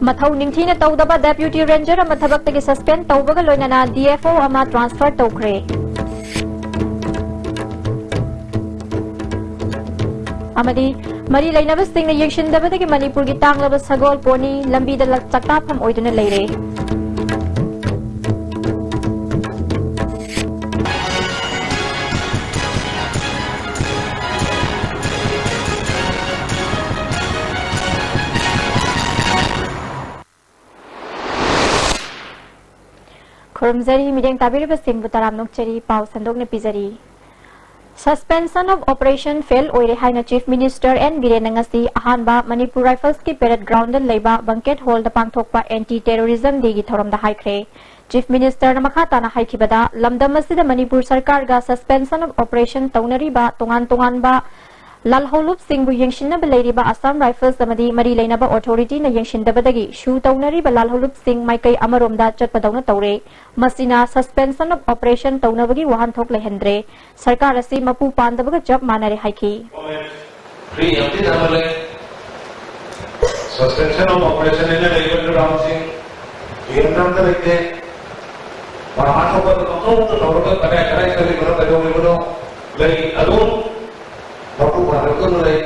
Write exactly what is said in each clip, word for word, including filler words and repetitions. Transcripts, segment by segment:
ꯃꯊꯧ ꯅꯤꯡꯊꯤꯅ ꯇꯧꯗꯕ deputy ranger ꯑꯃ ꯊꯕꯛꯇꯒꯤ suspend ꯇꯧꯕꯒ ꯂꯣꯏꯅꯅ D F O ꯑꯃ transfer ꯇꯧꯈ꯭ꯔꯦ꯫ ꯑꯃꯗꯤ ꯃꯔꯤ ꯂꯩꯅꯕꯁꯤꯡꯅ ꯌꯦꯡꯁꯤꯟꯗꯕꯗꯒꯤ ꯃꯅꯤꯄꯨꯔꯒꯤ ꯇꯥꯡꯂꯕ ꯁꯒꯣꯜ pony ꯂꯝꯕꯤꯗ ꯂ-, ꯆꯥꯛꯇꯥꯐꯝ ꯑꯣꯏꯗꯨꯅ ꯂꯩꯔꯦ꯫ ꯈꯨꯔꯨꯝꯖꯔꯤ, ꯃꯤꯠꯌꯦꯡ ꯇꯥꯕꯤꯔꯤꯕꯁꯤꯡꯕꯨ ꯇꯔꯥꯝꯅ ꯑꯣꯛꯆꯔꯤ꯫ ꯄꯥꯎ ꯁꯟꯗꯣꯛꯅ ꯄꯤꯖꯔꯤ꯫ Suspension of operation fail ꯑꯣꯏꯔꯦ ꯍꯥꯏꯅ Chief Minister N ꯕꯤꯔꯦꯟꯅ ꯉꯁꯤ ꯑꯍꯥꯟꯕ Manipur Riflesꯀꯤ parade groundꯗ ꯂꯩꯕ banquet hallꯗ ꯄꯥꯡꯊꯣꯛꯄ Anti Terrorism Dayꯒꯤ ꯊꯧꯔꯝꯗ ꯍꯥꯏꯈ꯭ꯔꯦ꯫ Chief Ministerꯅ ꯃꯈꯥ ꯇꯥꯅ ꯍꯥꯏꯈꯤꯕꯗ, ꯂꯝꯗꯝ ꯑꯁꯤꯗ ꯃꯅꯤꯄꯨꯔ ꯁꯔꯀꯥꯔꯒ suspension of operation ꯇꯧꯅꯔꯤꯕ ꯇꯣꯉꯥꯟ ꯇꯣꯉꯥꯟꯕ ꯂꯥꯜꯍꯧꯂꯨꯞꯁꯤꯡꯕꯨ ꯌꯦꯡꯁꯤꯟꯅꯕ ꯂꯩꯔꯤꯕ Assam Rifles ꯑꯃꯗꯤ ꯃꯔꯤ ꯂꯩꯅꯕ authorityꯅ ꯌꯦꯡꯁꯤꯟꯗꯕꯗꯒꯤ ꯁꯨ ꯇꯧꯅꯔꯤꯕ ꯂꯥꯜꯍꯧꯂꯨꯞꯁꯤꯡ ꯃꯥꯏꯀꯩ ꯑꯃꯔꯣꯝꯗ ꯆꯠꯄꯗꯧꯅ ꯇꯧꯔꯦ꯫ ꯃꯁꯤꯅ suspension of operation ꯇꯧꯅꯕꯒꯤ ꯋꯥꯍꯟꯊꯣꯛ ꯂꯩꯍꯟꯗ꯭ꯔꯦ꯫ ꯁꯔꯀꯥꯔ ꯑꯁꯤ ꯃꯄꯨ ꯄꯥꯟꯗꯕꯒ ꯆꯞ ꯃꯥꯟꯅꯔꯦ ꯍꯥꯏꯈꯤ꯫ Free empty ꯊꯝꯃꯜꯂꯦ꯫ Suspension of operation ꯍꯥꯏꯅ ꯂꯩꯕ ꯒ꯭ꯔꯥꯎꯟꯁꯤꯡ ꯌꯦꯡꯕ ꯑꯝꯇ ꯂꯩꯇꯦ꯫ ꯃꯥ ꯃꯥ ꯊꯣꯛꯄ ꯑꯗꯨꯝ ꯄꯪꯇꯧꯗ ꯇꯧꯔꯒ ꯀꯗꯥꯏ ꯀꯗꯥꯏ ꯆꯠꯂꯤꯕꯅꯣ ꯀꯩꯗꯧꯔꯤꯕꯅꯣ ꯂꯩ꯫ ꯑꯗꯨꯝ ꯃꯄꯨ ꯄꯥꯟꯗꯕꯗꯧꯅ ꯂꯩ꯫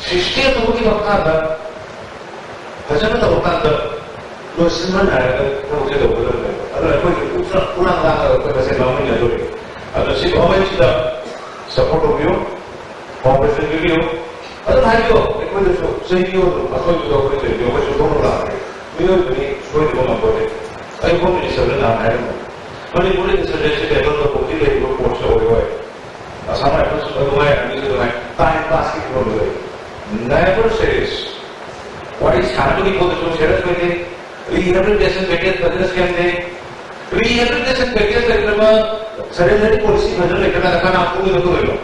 System ꯑꯃꯒꯤ ꯃꯈꯥꯗ ꯐꯖꯅ ꯇꯧꯔꯀꯥꯟꯗ ꯂꯣꯏꯁꯤꯟꯕ ꯅꯥꯏꯔꯒ ꯊꯕꯛꯁꯦ ꯇꯧꯒꯗꯕꯅꯦꯕ꯫ ꯑꯗꯨꯅ ꯑꯩꯈꯣꯏꯒꯤ ꯄꯨꯛꯆ-, ꯄꯨꯛꯂꯥꯡ ꯂꯥꯡꯉꯒ ꯑꯩꯈꯣꯏ ꯃꯁꯦꯟ ꯉꯥꯡꯃꯤꯟꯅꯗꯣꯔꯤ꯫ ꯑꯗꯣ ꯁꯤ governmentꯁꯤꯗ support ꯇꯧꯕꯤꯌꯨ, cooperation ꯄꯤꯕꯤꯌꯨ꯫ ꯑꯗꯨꯝ ꯍꯥꯏꯕꯤꯌꯣ, ꯑꯩꯈꯣꯏꯗꯁꯨ ꯆꯩꯕꯤꯌꯣ, ꯑꯗꯨꯝ ꯑꯁꯣꯏꯕꯗꯣ ꯑꯩꯈꯣꯏ ꯆꯩꯕꯤꯌꯣ, ꯑꯩꯈꯣꯏ ꯁꯨꯡꯇꯧ ꯂꯥꯛꯑꯒꯦ꯫ ꯃꯤꯑꯣꯏꯕꯅꯤ, ꯁꯣꯏꯗꯕ ꯉꯝꯄꯣꯠꯇꯦ꯫ ꯑꯩ Home Ministerꯗ ꯅꯍꯥꯟ ꯍꯥꯏꯔꯝꯕꯅꯤ, ꯃꯅꯤꯄꯨꯔꯗ insurgency battle ꯇꯧꯕꯒꯤ ꯂꯩꯔꯤꯕ forceꯇ ꯑꯣꯏꯔꯣꯏ꯫ ꯑꯁꯥꯝ Riflesꯁꯨ ꯑꯗꯨꯃꯥꯏ, ꯑꯅꯤꯁꯨ ꯑꯗꯨꯃꯥꯏ, time passꯀꯤ ꯐꯤꯕꯝꯗ ꯂꯩ꯫ Never serious꯫ ꯋꯥꯔꯤ ꯁꯥꯟꯅꯕꯒꯤ ꯄꯣꯠꯇꯁꯨ serious ꯑꯣꯏꯗꯦ꯫ Rehabilitation package ꯐꯖꯅ ꯁꯦꯝꯗꯦ꯫ Rehabilitation package ꯂꯩꯇ꯭ꯔꯕ, surrendering policy ꯐꯖꯅ ꯂꯩꯇ꯭ꯔꯀꯥꯟꯗ ꯀꯅꯥ ꯐꯨꯒꯗꯧꯗꯣꯏꯅꯣ?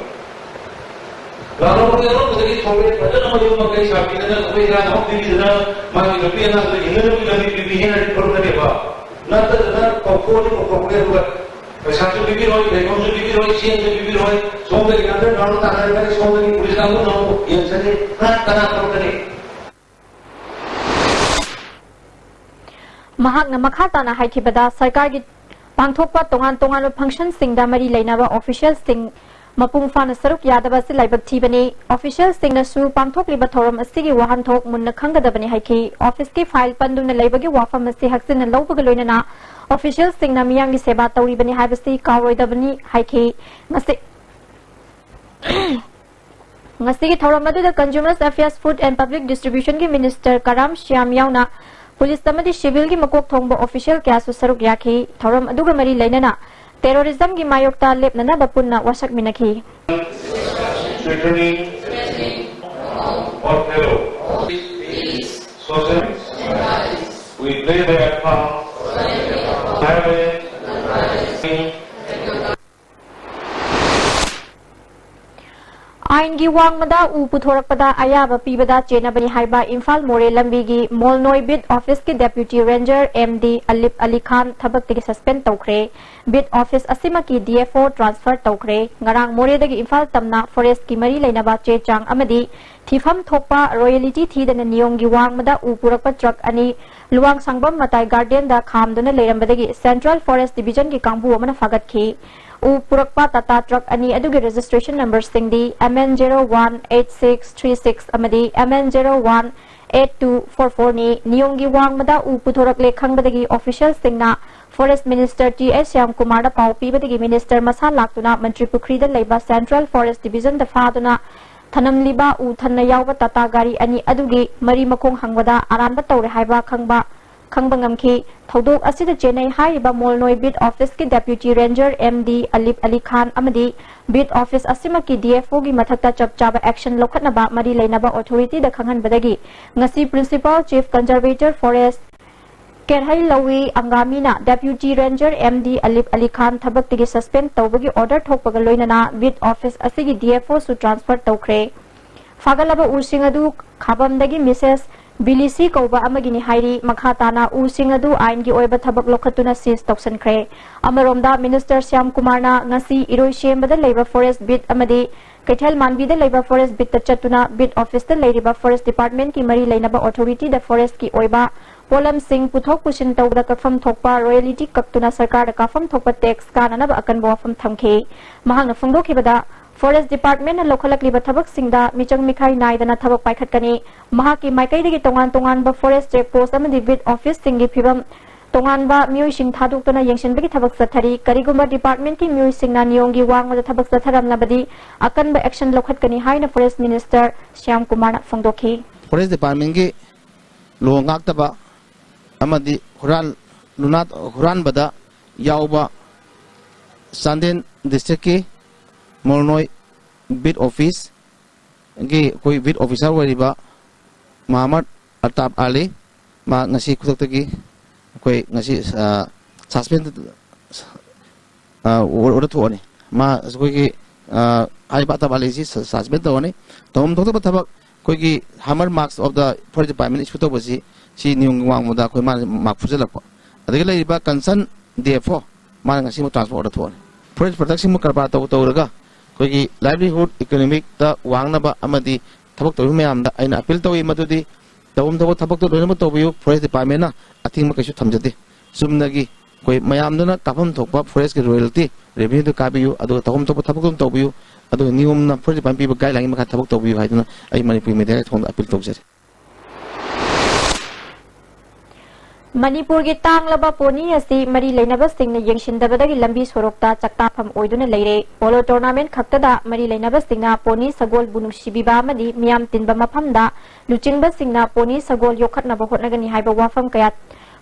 ꯂꯥꯜꯍꯧꯕ ꯌꯥꯎꯔꯝꯕꯗꯒꯤ ꯊꯧꯔꯦ ꯐꯖꯅ ꯃꯌꯨꯝ ꯃꯀꯩ ꯁꯥꯕꯤꯗꯅ, ꯅꯨꯄꯤ ꯑꯉꯥꯡ ꯑꯃ ꯄꯤꯕꯤꯗꯅ, ꯃꯥꯒꯤ ꯅꯨꯄꯤ ꯑꯉꯥꯡꯗꯣ ꯍꯤꯡꯅꯅꯕꯒꯤ ꯂꯝꯕꯤ ꯄꯤꯕꯤ ꯍꯥꯏꯅ ꯊꯣꯛꯂꯛꯀꯅꯦꯕ꯫ ꯅꯠꯇꯗꯅ ꯀꯧꯊꯣꯛꯑꯅꯤ, ꯀꯧꯊꯣꯛꯄꯅꯦ, ꯑꯗꯨꯒ ꯄꯩꯁꯥꯁꯨ ꯄꯤꯕꯤꯔꯣꯏ, ꯂꯩꯐꯝꯁꯨ ꯄꯤꯕꯤꯔꯣꯏ, ꯆꯦꯡꯁꯨ ꯄꯤꯕꯤꯔꯣꯏ, ꯁꯣꯝꯗꯒꯤ underground ꯇꯥꯟꯅꯔꯛꯀꯅꯤ, ꯁꯣꯝꯗꯒꯤ ꯄꯨꯂꯤꯁ ꯀꯥꯡꯕꯨꯅ ꯑꯃꯨꯛ ꯌꯦꯡꯁꯤꯟꯅꯤ, ꯀꯅꯥ, ꯀꯅꯥ ꯊꯣꯛꯂꯛꯀꯅꯤ? ꯃꯍꯥꯛꯅ ꯃꯈꯥ ꯇꯥꯅ ꯍꯥꯏꯈꯤꯕꯗ, ꯁꯔꯀꯥꯔꯒꯤ ꯄꯥꯡꯊꯣꯛꯄ ꯇꯣꯉꯥꯟ ꯇꯣꯉꯥꯟꯕ functionꯁꯤꯡꯗ ꯃꯔꯤ ꯂꯩꯅꯕ officialꯁꯤꯡ ꯃꯄꯨꯡ ꯐꯥꯅ ꯁꯔꯨꯛ ꯌꯥꯗꯕ ꯑꯁꯤ ꯂꯥꯏꯕꯛ ꯊꯤꯕꯅꯤ꯫ Officialꯁꯤꯡꯅꯁꯨ ꯄꯥꯡꯊꯣꯛꯂꯤꯕ ꯊꯧꯔꯝ ꯑꯁꯤꯒꯤ ꯋꯥꯍꯟꯊꯣꯛ ꯃꯨꯟꯅ ꯈꯪꯒꯗꯕꯅꯤ ꯍꯥꯏꯈꯤ꯫ Officeꯀꯤ file ꯄꯟꯗꯨꯅ ꯂꯩꯕꯒꯤ ꯋꯥꯐꯝ ꯑꯁꯤ ꯍꯛꯆꯤꯟꯅ ꯂꯧꯕꯒ ꯂꯣꯏꯅꯅ officialꯁꯤꯡꯅ ꯃꯤꯌꯥꯝꯒꯤ ꯁꯦꯕꯥ ꯇꯧꯔꯤꯕꯅꯤ ꯍꯥꯏꯕꯁꯤ ꯀꯥꯎꯔꯣꯏꯗꯕꯅꯤ ꯍꯥꯏꯈꯤ꯫ ꯉꯁꯤ ꯉꯁꯤꯒꯤ ꯊꯧꯔꯝ ꯑꯗꯨꯗ Consumer Affairs, Food and Public Distributionꯒꯤ Minister ꯀꯔꯥꯝ ꯁ꯭ꯌꯥꯝ ꯌꯥꯎꯅ police ꯑꯃꯗꯤ civilꯒꯤ ꯃꯀꯣꯛ ꯊꯣꯡꯕ official ꯀꯌꯥꯁꯨ ꯁꯔꯨꯛ ꯌꯥꯈꯤ꯫ ꯊꯧꯔꯝ ꯑꯗꯨꯒ ꯃꯔꯤ ꯂꯩꯅꯅ terrorismꯒꯤ ꯃꯥꯌꯣꯛꯇ ꯂꯦꯞꯅꯅꯕ ꯄꯨꯟꯅ ꯋꯥꯁꯛꯃꯤꯟꯅꯈꯤ꯫ Threatening or terror. Social. We play their part. Violence. ꯑꯥꯏꯟꯒꯤ ꯋꯥꯡꯃꯗ ꯎ ꯄꯨꯊꯣꯔꯛꯄꯗ ꯑꯌꯥꯕ ꯄꯤꯕꯗ ꯆꯦꯟꯅꯕꯅꯤ ꯍꯥꯏꯕ ꯏꯝꯐꯥꯜ ꯃꯣꯔꯦ ꯂꯝꯕꯤꯒꯤ ꯃꯣꯜꯅꯣꯏ beat officeꯀꯤ Deputy Ranger M D ꯑꯂꯤꯞ ꯑꯂꯤ ꯈꯥꯟ ꯊꯕꯛꯇꯒꯤ suspend ꯇꯧꯈ꯭ꯔꯦ꯫ Beat office ꯑꯁꯤꯃꯛꯀꯤ D F O transfer ꯇꯧꯈ꯭ꯔꯦ꯫ ꯉꯔꯥꯡ ꯃꯣꯔꯦꯗꯒꯤ ꯏꯝꯐꯥꯜ ꯇꯝꯅ forestꯀꯤ ꯃꯔꯤ ꯂꯩꯅꯕ ꯆꯦ ꯆꯥꯡ ꯑꯃꯗꯤ ꯊꯤꯐꯝ ꯊꯣꯛꯄ royalty ꯊꯤꯗꯅ ꯅꯤꯌꯣꯝꯒꯤ ꯋꯥꯡꯃꯗ ꯎ ꯄꯨꯔꯛꯄ truck ꯑꯅꯤ ꯂꯨꯋꯥꯡꯁꯥꯡꯕꯝ ꯃꯇꯥꯏ gardenꯗ ꯈꯥꯝꯗꯨꯅ ꯂꯩꯔꯝꯕꯗꯒꯤ Central Forest Divisionꯒꯤ ꯀꯥꯡꯕꯨ ꯑꯃꯅ ꯐꯥꯒꯠꯈꯤ꯫ ꯎ ꯄꯨꯔꯛꯄ Tata truck ꯑꯅꯤ ꯑꯗꯨꯒꯤ registration numberꯁꯤꯡꯗꯤ M N zero one eight six three six ꯑꯃꯗꯤ M N zero one eight two four fourꯅꯤ꯫ ꯅꯤꯌꯣꯝꯒꯤ ꯋꯥꯡꯃꯗ ꯎ ꯄꯨꯊꯣꯔꯛꯂꯦ ꯈꯪꯕꯗꯒꯤ officialꯁꯤꯡꯅ Forest Minister T S ꯁ꯭ꯌꯥꯝꯀꯨꯃꯥꯔꯗ ꯄꯥꯎ ꯄꯤꯕꯗꯒꯤ minister ꯃꯁꯥ ꯂꯥꯛꯇꯨꯅ ꯃꯟꯇ꯭ꯔꯤ ꯄꯨꯈ꯭ꯔꯤꯗ ꯂꯩꯕ Central Forest Divisionꯗ ꯐꯥꯗꯨꯅ ꯊꯅꯝꯂꯤꯕ ꯎ ꯊꯟꯅ ꯌꯥꯎꯕ Tata ꯒꯥꯔꯤ ꯑꯅꯤ ꯑꯗꯨꯒꯤ ꯃꯔꯤ ꯃꯈꯣꯡ ꯍꯪꯕꯗ ꯑꯔꯥꯟꯕ ꯇꯧꯔꯦ ꯍꯥꯏꯕ ꯈꯪꯕ, ꯈꯪꯕ ꯉꯝꯈꯤ꯫ ꯊꯧꯗꯣꯛ ꯑꯁꯤꯗ ꯆꯦꯟꯅꯩ ꯍꯥꯏꯔꯤꯕ ꯃꯣꯜꯅꯣꯏ beat officeꯀꯤ Deputy Ranger M D ꯑꯂꯤꯞ ꯑꯂꯤ ꯈꯥꯟ ꯑꯃꯗꯤ beat office ꯑꯁꯤꯃꯛꯀꯤ D F Oꯒꯤ ꯃꯊꯛꯇ ꯆꯞ ꯆꯥꯕ action ꯂꯧꯈꯠꯅꯕ ꯃꯔꯤ ꯂꯩꯅꯕ authorityꯗ ꯈꯪꯍꯟꯕꯗꯒꯤ ꯉꯁꯤ Principal Chief Conservator Forest ꯀꯦꯔꯍꯩ ꯂꯧꯏ ꯑꯪꯒꯥꯃꯤꯅ Deputy Ranger M D ꯑꯂꯤꯞ ꯑꯂꯤ ꯈꯥꯟ ꯊꯕꯛꯇꯒꯤ suspend ꯇꯧꯕꯒꯤ order ꯊꯣꯛꯄꯒ ꯂꯣꯏꯅꯅ beat office ꯑꯁꯤꯒꯤ D F Oꯁꯨ transfer ꯇꯧꯈ꯭ꯔꯦ꯫ ꯐꯥꯒꯠꯂꯕ ꯎꯁꯤꯡ ꯑꯗꯨ ꯈꯥꯕꯝꯗꯒꯤ Missus ꯕꯤꯂꯤꯁꯤ ꯀꯧꯕ ꯑꯃꯒꯤꯅꯤ ꯍꯥꯏꯔꯤ꯫ ꯃꯈꯥ ꯇꯥꯅ ꯎꯁꯤꯡ ꯑꯗꯨ ꯑꯥꯏꯟꯒꯤ ꯑꯣꯏꯕ ꯊꯕꯛ ꯂꯧꯈꯠꯇꯨꯅ seize ꯇꯧꯁꯤꯟꯈ꯭ꯔꯦ꯫ ꯑꯃꯔꯣꯝꯗ Minister ꯁ꯭ꯌꯥꯝ ꯀꯨꯃꯥꯔꯅ ꯉꯁꯤ ꯏꯔꯣꯏꯁꯦꯝꯕꯗ ꯂꯩꯕ forest beat ꯑꯃꯗꯤ ꯀꯩꯊꯦꯜ ꯃꯥꯟꯕꯤꯗ ꯂꯩꯕ forest beatꯇ ꯆꯠꯇꯨꯅ beat officeꯇ ꯂꯩꯔꯤꯕ Forest Departmentꯀꯤ ꯃꯔꯤ ꯂꯩꯅꯕ authorityꯗ forestꯀꯤ ꯑꯣꯏꯕ ꯄꯣꯠꯂꯝꯁꯤꯡ ꯄꯨꯊꯣꯛ ꯄꯨꯁꯤꯟ ꯇꯧꯕꯗ ꯀꯛꯐꯝ ꯊꯣꯛꯄ ꯔꯣꯌꯦꯂꯤꯇꯤ ꯀꯛꯇꯨꯅ ꯁꯔꯀꯥꯔꯗ ꯀꯥꯐꯝ ꯊꯣꯛꯄ ꯇꯦꯛꯁ ꯀꯥꯅꯅꯕ ꯑꯀꯟꯕ ꯋꯥꯐꯝ ꯊꯝꯈꯤ꯫ ꯃꯍꯥꯛꯅ ꯐꯣꯡꯗꯣꯛꯈꯤꯕꯗ, ꯐꯣꯔꯦꯁ ꯗꯤꯄꯥꯔꯠꯃꯦꯟꯠꯅ ꯂꯧꯈꯠꯂꯛꯂꯤꯕ ꯊꯕꯛꯁꯤꯡꯗ ꯃꯤꯆꯪ ꯃꯤꯈꯥꯏ ꯅꯥꯏꯗꯅ ꯊꯕꯛ ꯄꯥꯏꯈꯠꯀꯅꯤ꯫ ꯃꯍꯥꯛꯀꯤ ꯃꯥꯏꯀꯩꯗꯒꯤ ꯇꯣꯉꯥꯟ ꯇꯣꯉꯥꯟꯕ ꯐꯣꯔꯦꯁ ꯆꯦꯛ ꯄꯣꯁꯠ ꯑꯃꯗꯤ ꯕꯤꯠ ꯑꯣꯐꯤꯁꯁꯤꯡꯒꯤ ꯐꯤꯕꯝ ꯇꯣꯉꯥꯟꯕ ꯃꯤꯑꯣꯏꯁꯤꯡ ꯊꯥꯗꯣꯛꯇꯨꯅ ꯌꯦꯡꯁꯤꯟꯕꯒꯤ ꯊꯕꯛ ꯆꯠꯊꯔꯤ꯫ ꯀꯔꯤꯒꯨꯝꯕ ꯗꯤꯄꯥꯔꯠꯃꯦꯟꯠꯀꯤ ꯃꯤꯑꯣꯏꯁꯤꯡꯅ ꯅꯤꯌꯣꯝꯒꯤ ꯋꯥꯡꯃꯗ ꯊꯕꯛ ꯆꯠꯊꯔꯝꯂꯕꯗꯤ ꯑꯀꯟꯕ ꯑꯦꯛꯁꯟ ꯂꯧꯈꯠꯀꯅꯤ ꯍꯥꯏꯅ ꯐꯣꯔꯦꯁ ꯃꯤꯅꯤꯁꯇꯔ ꯁ꯭ꯌꯥꯝ ꯀꯨꯃꯥꯔꯅ ꯐꯣꯡꯗꯣꯛꯈꯤ꯫ ꯐꯣꯔꯦꯁ ꯗꯤꯄꯥꯔꯠꯃꯦꯟꯠꯀꯤ ꯂꯣ ꯉꯥꯛꯇꯕ ꯑꯃꯗꯤ ꯍꯨꯔꯥꯟ-, ꯂꯨꯅꯥ-, ꯍꯨꯔꯥꯟꯕꯗ ꯌꯥꯎꯕ ꯆꯥꯟꯗꯦꯜ ꯗꯤꯁꯇ꯭ꯔꯤꯛꯀꯤ ꯃꯣꯜꯅꯣꯏ ꯕꯤꯠ ꯑꯣꯐꯤꯁꯒꯤ ꯑꯩꯈꯣꯏ ꯕꯤꯠ ꯑꯣꯐꯤꯁꯥꯔ ꯑꯣꯏꯔꯤꯕ ꯃꯍꯃꯗ ꯑꯇꯥꯞ ꯑꯂꯤ, ꯃꯥ ꯉꯁꯤ ꯈꯨꯗꯛꯇꯒꯤ ꯑꯩꯈꯣꯏ ꯉꯁꯤ, ꯑ, ꯁꯁꯄꯦꯟ ꯑ, ꯑꯣꯔꯗꯔ ꯊꯣꯛꯑꯅꯤ꯫ ꯃꯥ ꯑꯩꯈꯣꯏꯒꯤ, ꯑ, ꯍꯥꯏꯔꯤꯕ ꯑꯇꯥꯞ ꯑꯂꯤꯁꯤ ꯁ-, ꯁꯁꯄꯦꯟ ꯇꯧꯔꯅꯤ꯫ ꯇꯧꯐꯝ ꯊꯣꯛꯇꯕ ꯊꯕꯛ ꯑꯩꯈꯣꯏꯒꯤ hammer marks of the forest department issue ꯇꯧꯕꯁꯤ, ꯁꯤ ꯅꯤꯌꯣꯝꯒꯤ ꯋꯥꯡꯃꯗ ꯑꯩꯈꯣꯏ ꯃꯥꯅ ꯃꯥꯔꯛ ꯐꯨꯖꯜꯂꯛꯄ꯫ ꯑꯗꯒꯤ ꯂꯩꯔꯤꯕ ꯀꯟꯁꯔꯟ ꯗꯤ ꯑꯦꯐ ꯑꯣ, ꯃꯥꯅ ꯉꯁꯤꯃꯛ ꯇ꯭ꯔꯥꯟꯁꯐꯔ ꯑꯣꯔꯗꯔ ꯊꯣꯛꯑꯅꯤ꯫ ꯐꯣꯔꯦꯁ ꯄ꯭ꯔꯗꯛꯁꯤꯡꯕꯨ ꯀꯔꯕꯥꯔ ꯇꯧ ꯇꯧꯔꯒ ꯑꯩꯈꯣꯏꯒꯤ ꯂꯥꯏꯚꯂꯤꯍꯨꯗ ꯏꯀꯣꯅꯣꯃꯤꯛꯇ ꯋꯥꯡꯅꯕ ꯑꯃꯗꯤ ꯊꯕꯛ ꯇꯧꯔꯤꯕ ꯃꯌꯥꯝꯗ ꯑꯩꯅ ꯑꯄꯤꯜ ꯇꯧꯏ ꯃꯗꯨꯗꯤ ꯇꯧꯐꯝ ꯊꯣꯛꯄ ꯊꯕꯛꯇꯣ ꯂꯣꯏꯅꯃꯛ ꯇꯧꯕꯤꯌꯨ, ꯐꯣꯔꯦꯁ ꯗꯤꯄꯥꯔꯠꯃꯦꯟꯅ ꯑꯊꯤꯡꯕ ꯀꯩꯁꯨ ꯊꯝꯖꯗꯦ꯫ ꯆꯨꯝꯅꯒꯤ ꯑꯩꯈꯣꯏ ꯃꯌꯥꯝꯗꯨꯅ ꯀꯥꯐꯝ ꯊꯣꯛꯄ ꯐꯣꯔꯦꯁꯀꯤ ꯔꯣꯌꯦꯜꯇꯤ ꯔꯦꯚꯤꯅ꯭ꯌꯨꯗꯨ ꯀꯥꯕꯤꯌꯨ, ꯑꯗꯨꯒ ꯇꯧꯐꯝ ꯊꯣꯛꯄ ꯊꯕꯛꯇꯨ ꯇꯧꯕꯤꯌꯨ, ꯑꯗꯨꯒ ꯅꯤꯌꯣꯝꯅ ꯐꯣꯔꯦꯁ ꯗꯤꯄꯥꯔꯠꯃꯦꯟ ꯄꯤꯕ ꯒꯥꯏꯗꯂꯥꯏꯟꯒꯤ ꯃꯈꯥ ꯊꯕꯛ ꯇꯧꯕꯤꯌꯨ ꯍꯥꯏꯗꯨꯅ ꯑꯩ ꯃꯅꯤꯄꯨꯔ ꯃꯦꯗꯤꯌꯥꯒꯤ ꯊꯣꯡꯗ ꯑꯄꯤꯜ ꯇꯧꯖꯔꯤ꯫ ꯃꯅꯤꯄꯨꯔꯒꯤ ꯇꯥꯡꯂꯕ ꯄꯣꯅꯤ ꯑꯁꯤ ꯃꯔꯤ ꯂꯩꯅꯕꯁꯤꯡꯅ ꯌꯦꯡꯁꯤꯟꯗꯕꯗꯒꯤ ꯂꯝꯕꯤ ꯁꯣꯔꯣꯛꯇ ꯆꯥꯛꯇꯥꯐꯝ ꯑꯣꯏꯗꯨꯅ ꯂꯩꯔꯦ꯫ ꯄꯣꯂꯣ ꯇꯣꯔꯅꯥꯃꯦꯟꯠ ꯈꯛꯇꯗ ꯃꯔꯤ ꯂꯩꯅꯕꯁꯤꯡꯅ ꯄꯣꯅꯤ ꯁꯒꯣꯜꯕꯨ ꯅꯨꯡꯁꯤꯕꯤꯕ ꯑꯃꯗꯤ ꯃꯤꯌꯥꯝ ꯇꯤꯟꯕ ꯃꯐꯝꯗ ꯂꯨꯆꯤꯡꯕꯁꯤꯡꯅ ꯄꯣꯅꯤ ꯁꯒꯣꯜ ꯌꯣꯛꯈꯠꯅꯕ ꯍꯣꯠꯅꯒꯅꯤ ꯍꯥꯏꯕ ꯋꯥꯐꯝ ꯀꯌꯥ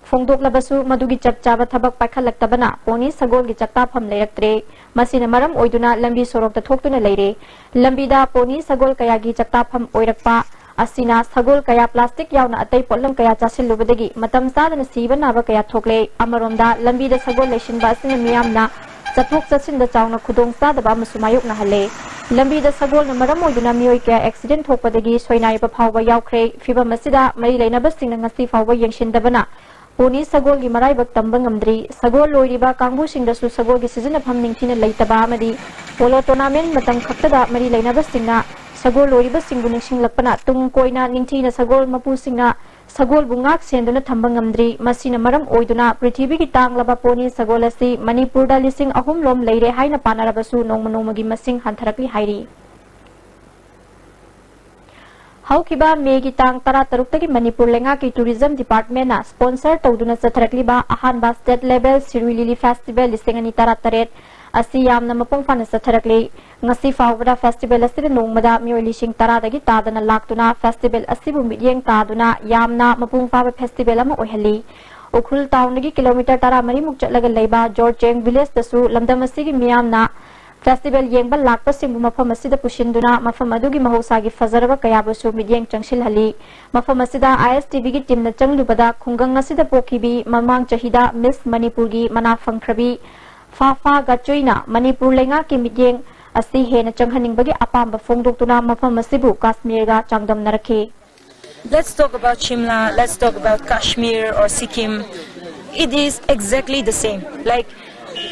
ꯐꯣꯡꯗꯣꯛꯂꯕꯁꯨ ꯃꯗꯨꯒꯤ ꯆꯞ ꯆꯥꯕ ꯊꯕꯛ ꯄꯥꯏꯈꯠꯂꯛꯇꯕꯅ ꯄꯣꯅꯤ ꯁꯒꯣꯜꯒꯤ ꯆꯥꯛꯇꯥꯐꯝ ꯂꯩꯔꯛꯇ꯭ꯔꯦ꯫ ꯃꯁꯤꯅ ꯃꯔꯝ ꯑꯣꯏꯗꯨꯅ ꯂꯝꯕꯤ ꯁꯣꯔꯣꯛꯇ ꯊꯣꯛꯇꯨꯅ ꯂꯩꯔꯦ꯫ ꯂꯝꯕꯤꯗ ꯄꯣꯅꯤ ꯁꯒꯣꯜ ꯀꯌꯥꯒꯤ ꯆꯥꯛꯇꯥꯐꯝ ꯑꯣꯏꯔꯛꯄ ꯑꯁꯤꯅ ꯁꯒꯣꯜ ꯀꯌꯥ ꯄ꯭ꯂꯥꯁꯇꯤꯛ ꯌꯥꯎꯅ ꯑꯇꯩ ꯄꯣꯠꯂꯝ ꯀꯌꯥ ꯆꯥꯁꯤꯜꯂꯨꯕꯗꯒꯤ ꯃꯇꯝ ꯆꯥꯗꯅ ꯁꯤꯕ ꯅꯥꯕ ꯀꯌꯥ ꯊꯣꯛꯂꯦ꯫ ꯑꯃꯔꯣꯝꯗ ꯂꯝꯕꯤꯗ ꯁꯒꯣꯜ ꯂꯩꯁꯤꯟꯕ ꯑꯁꯤꯅ ꯃꯤꯌꯥꯝꯅ ꯆꯠꯊꯣꯛ ꯆꯠꯁꯤꯟꯗ ꯆꯥꯎꯅ ꯈꯨꯗꯣꯡ ꯆꯥꯗꯕ ꯑꯃꯁꯨ ꯃꯥꯌꯣꯛꯅꯍꯜꯂꯦ꯫ ꯂꯝꯕꯤꯗ ꯁꯒꯣꯜꯅ ꯃꯔꯝ ꯑꯣꯏꯗꯨꯅ ꯃꯤꯑꯣꯏ ꯀꯌꯥ ꯑꯦꯛꯁꯤꯗꯦꯟ ꯊꯣꯛꯄꯗꯒꯤ ꯁꯣꯏꯅꯥꯏꯕ ꯐꯥꯎꯕ ꯌꯥꯎꯈ꯭ꯔꯦ꯫ ꯐꯤꯚꯝ ꯑꯁꯤꯗ ꯃꯔꯤ ꯂꯩꯅꯕꯁꯤꯡꯅ ꯉꯁꯤ ꯐꯥꯎꯕ ꯌꯦꯡꯁꯤꯟꯗꯕꯅ ꯄꯣꯅꯤ ꯁꯒꯣꯜꯒꯤ ꯃꯔꯥꯏꯕꯛ ꯇꯝꯕ ꯉꯝꯗ꯭ꯔꯤ꯫ ꯁꯒꯣꯜ ꯂꯣꯏꯔꯤꯕ ꯀꯥꯡꯕꯨꯁꯤꯡꯗꯁꯨ ꯁꯒꯣꯜꯒꯤ ꯁꯤꯖꯤꯟꯅꯐꯝ ꯅꯤꯡꯊꯤꯅ ꯂꯩꯇꯕ ꯑꯃꯗꯤ ꯄꯣꯂꯣ ꯇꯣꯔꯅꯥꯃꯦꯟꯠ ꯃꯇꯝ ꯈꯛꯇꯗ ꯃꯔꯤ ꯂꯩꯅꯕꯁꯤꯡꯅ ꯁꯒꯣꯜ ꯂꯣꯏꯔꯤꯕꯁꯤꯡꯕꯨ ꯅꯤꯡꯁꯤꯡꯂꯛꯄꯅ ꯇꯨꯡ ꯀꯣꯏꯅ ꯅꯤꯡꯊꯤꯅ ꯁꯒꯣꯜ ꯃꯄꯨꯁꯤꯡꯅ ꯁꯒꯣꯜꯕꯨ ꯉꯥꯛ ꯁꯦꯟꯗꯨꯅ ꯊꯝꯕ ꯉꯝꯗ꯭ꯔꯤ꯫ ꯃꯁꯤꯅ ꯃꯔꯝ ꯑꯣꯏꯗꯨꯅ ꯄ꯭ꯔꯤꯊꯤꯕꯤꯒꯤ ꯇꯥꯡꯂꯕ ꯄꯣꯅꯤ ꯁꯒꯣꯜ ꯑꯁꯤ ꯃꯅꯤꯄꯨꯔꯗ ꯂꯤꯁꯤꯡ ꯑꯍꯨꯝ ꯂꯣꯝ ꯂꯩꯔꯦ ꯍꯥꯏꯅ ꯄꯥꯅꯔꯕꯁꯨ ꯅꯣꯡꯃ ꯅꯣꯡꯃꯒꯤ ꯃꯁꯤꯡ ꯍꯟꯊꯔꯛꯂꯤ ꯍꯥꯏꯔꯤ꯫ ꯍꯧꯈꯤꯕ ꯃꯦꯒꯤ ꯇꯥꯡ ꯇꯔꯥꯇꯔꯨꯛꯇꯒꯤ ꯃꯅꯤꯄꯨꯔ ꯂꯩꯉꯥꯛꯀꯤ ꯇꯨꯔꯤꯖꯝ ꯗꯤꯄꯥꯔꯠꯃꯦꯟꯅ ꯁ꯭ꯄꯣꯟꯁꯔ ꯇꯧꯗꯨꯅ ꯆꯠꯊꯔꯛꯂꯤꯕ ꯑꯍꯥꯟꯕ ꯁ꯭ꯇꯦꯠ ꯂꯦꯚꯦꯜ ꯁꯤꯔꯨꯏ ꯂꯤꯂꯤ ꯐꯦꯁꯇꯤꯚꯦꯜ ꯂꯤꯁꯤꯡ ꯑꯅꯤ ꯇꯔꯥꯇꯔꯦꯠ ꯑꯁꯤ ꯌꯥꯝꯅ ꯃꯄꯨꯡ ꯐꯥꯅ ꯆꯠꯊꯔꯛꯂꯤ꯫ ꯉꯁꯤ ꯐꯥꯎꯕꯗ ꯐꯦꯁꯇꯤꯚꯦꯜ ꯑꯁꯤꯗ ꯅꯣꯡꯃꯗ ꯃꯤꯑꯣꯏ ꯂꯤꯁꯤꯡ ꯇꯔꯥꯗꯒꯤ ꯇꯥꯗꯅ ꯂꯥꯛꯇꯨꯅ ꯐꯦꯁꯇꯤꯚꯦꯜ ꯑꯁꯤꯕꯨ ꯃꯤꯠꯌꯦꯡ ꯇꯥꯗꯨꯅ ꯌꯥꯝꯅ ꯃꯄꯨꯡ ꯐꯥꯕ ꯐꯦꯁꯇꯤꯚꯦꯜ ꯑꯃ ꯑꯣꯏꯍꯜꯂꯤ꯫ ꯎꯈ꯭ꯔꯨꯜ ꯇꯥꯎꯟꯗꯒꯤ ꯀꯤꯂꯣꯃꯤꯇꯔ ꯇꯔꯥꯃꯔꯤꯃꯨꯛ ꯆꯠꯂꯒ ꯂꯩꯕ ꯖꯣꯔꯆꯦꯡ ꯚꯤꯂꯦꯖꯇꯁꯨ ꯂꯝꯗꯝ ꯑꯁꯤꯒꯤ ꯃꯤꯌꯥꯝꯅ ꯐꯦꯁꯇꯤꯚꯦꯜ ꯌꯦꯡꯕ ꯂꯥꯛꯄꯁꯤꯡꯕꯨ ꯃꯐꯝ ꯑꯁꯤꯗ ꯄꯨꯁꯤꯟꯗꯨꯅ ꯃꯐꯝ ꯑꯗꯨꯒꯤ ꯃꯍꯧꯁꯥꯒꯤ ꯐꯖꯔꯕ ꯀꯌꯥꯕꯨꯁꯨ ꯃꯤꯠꯌꯦꯡ ꯆꯪꯁꯤꯜꯍꯜꯂꯤ꯫ ꯃꯐꯝ ꯑꯁꯤꯗ ꯑꯥꯏ ꯑꯦꯁ ꯇꯤ ꯚꯤꯒꯤ ꯇꯤꯝꯅ ꯆꯪꯂꯨꯕꯗ ꯈꯨꯡꯒꯪ ꯑꯁꯤꯗ ꯄꯣꯛꯈꯤꯕꯤ ꯃꯃꯥꯡ ꯆꯍꯤꯗ ꯃꯤꯁ ꯃꯅꯤꯄꯨꯔꯒꯤ ꯃꯅꯥ ꯐꯪꯈ꯭ꯔꯕꯤ ꯐꯥꯐꯥ ꯒꯥꯆꯨꯏꯅ ꯃꯅꯤꯄꯨꯔ ꯂꯩꯉꯥꯛꯀꯤ ꯃꯤꯠꯌꯦꯡ ꯑꯁꯤ ꯍꯦꯟꯅ ꯆꯪꯍꯟꯅꯤꯡꯕꯒꯤ ꯑꯄꯥꯝꯕ ꯐꯣꯡꯗꯣꯛꯇꯨꯅ ꯃꯐꯝ ꯑꯁꯤꯕꯨ ꯀꯥꯁꯃꯤꯔꯒ ꯆꯥꯡꯗꯝꯅꯔꯛꯈꯤ꯫ Let's talk about Shimla, let's talk about Kashmir or Sikkim. It is exactly the same. Like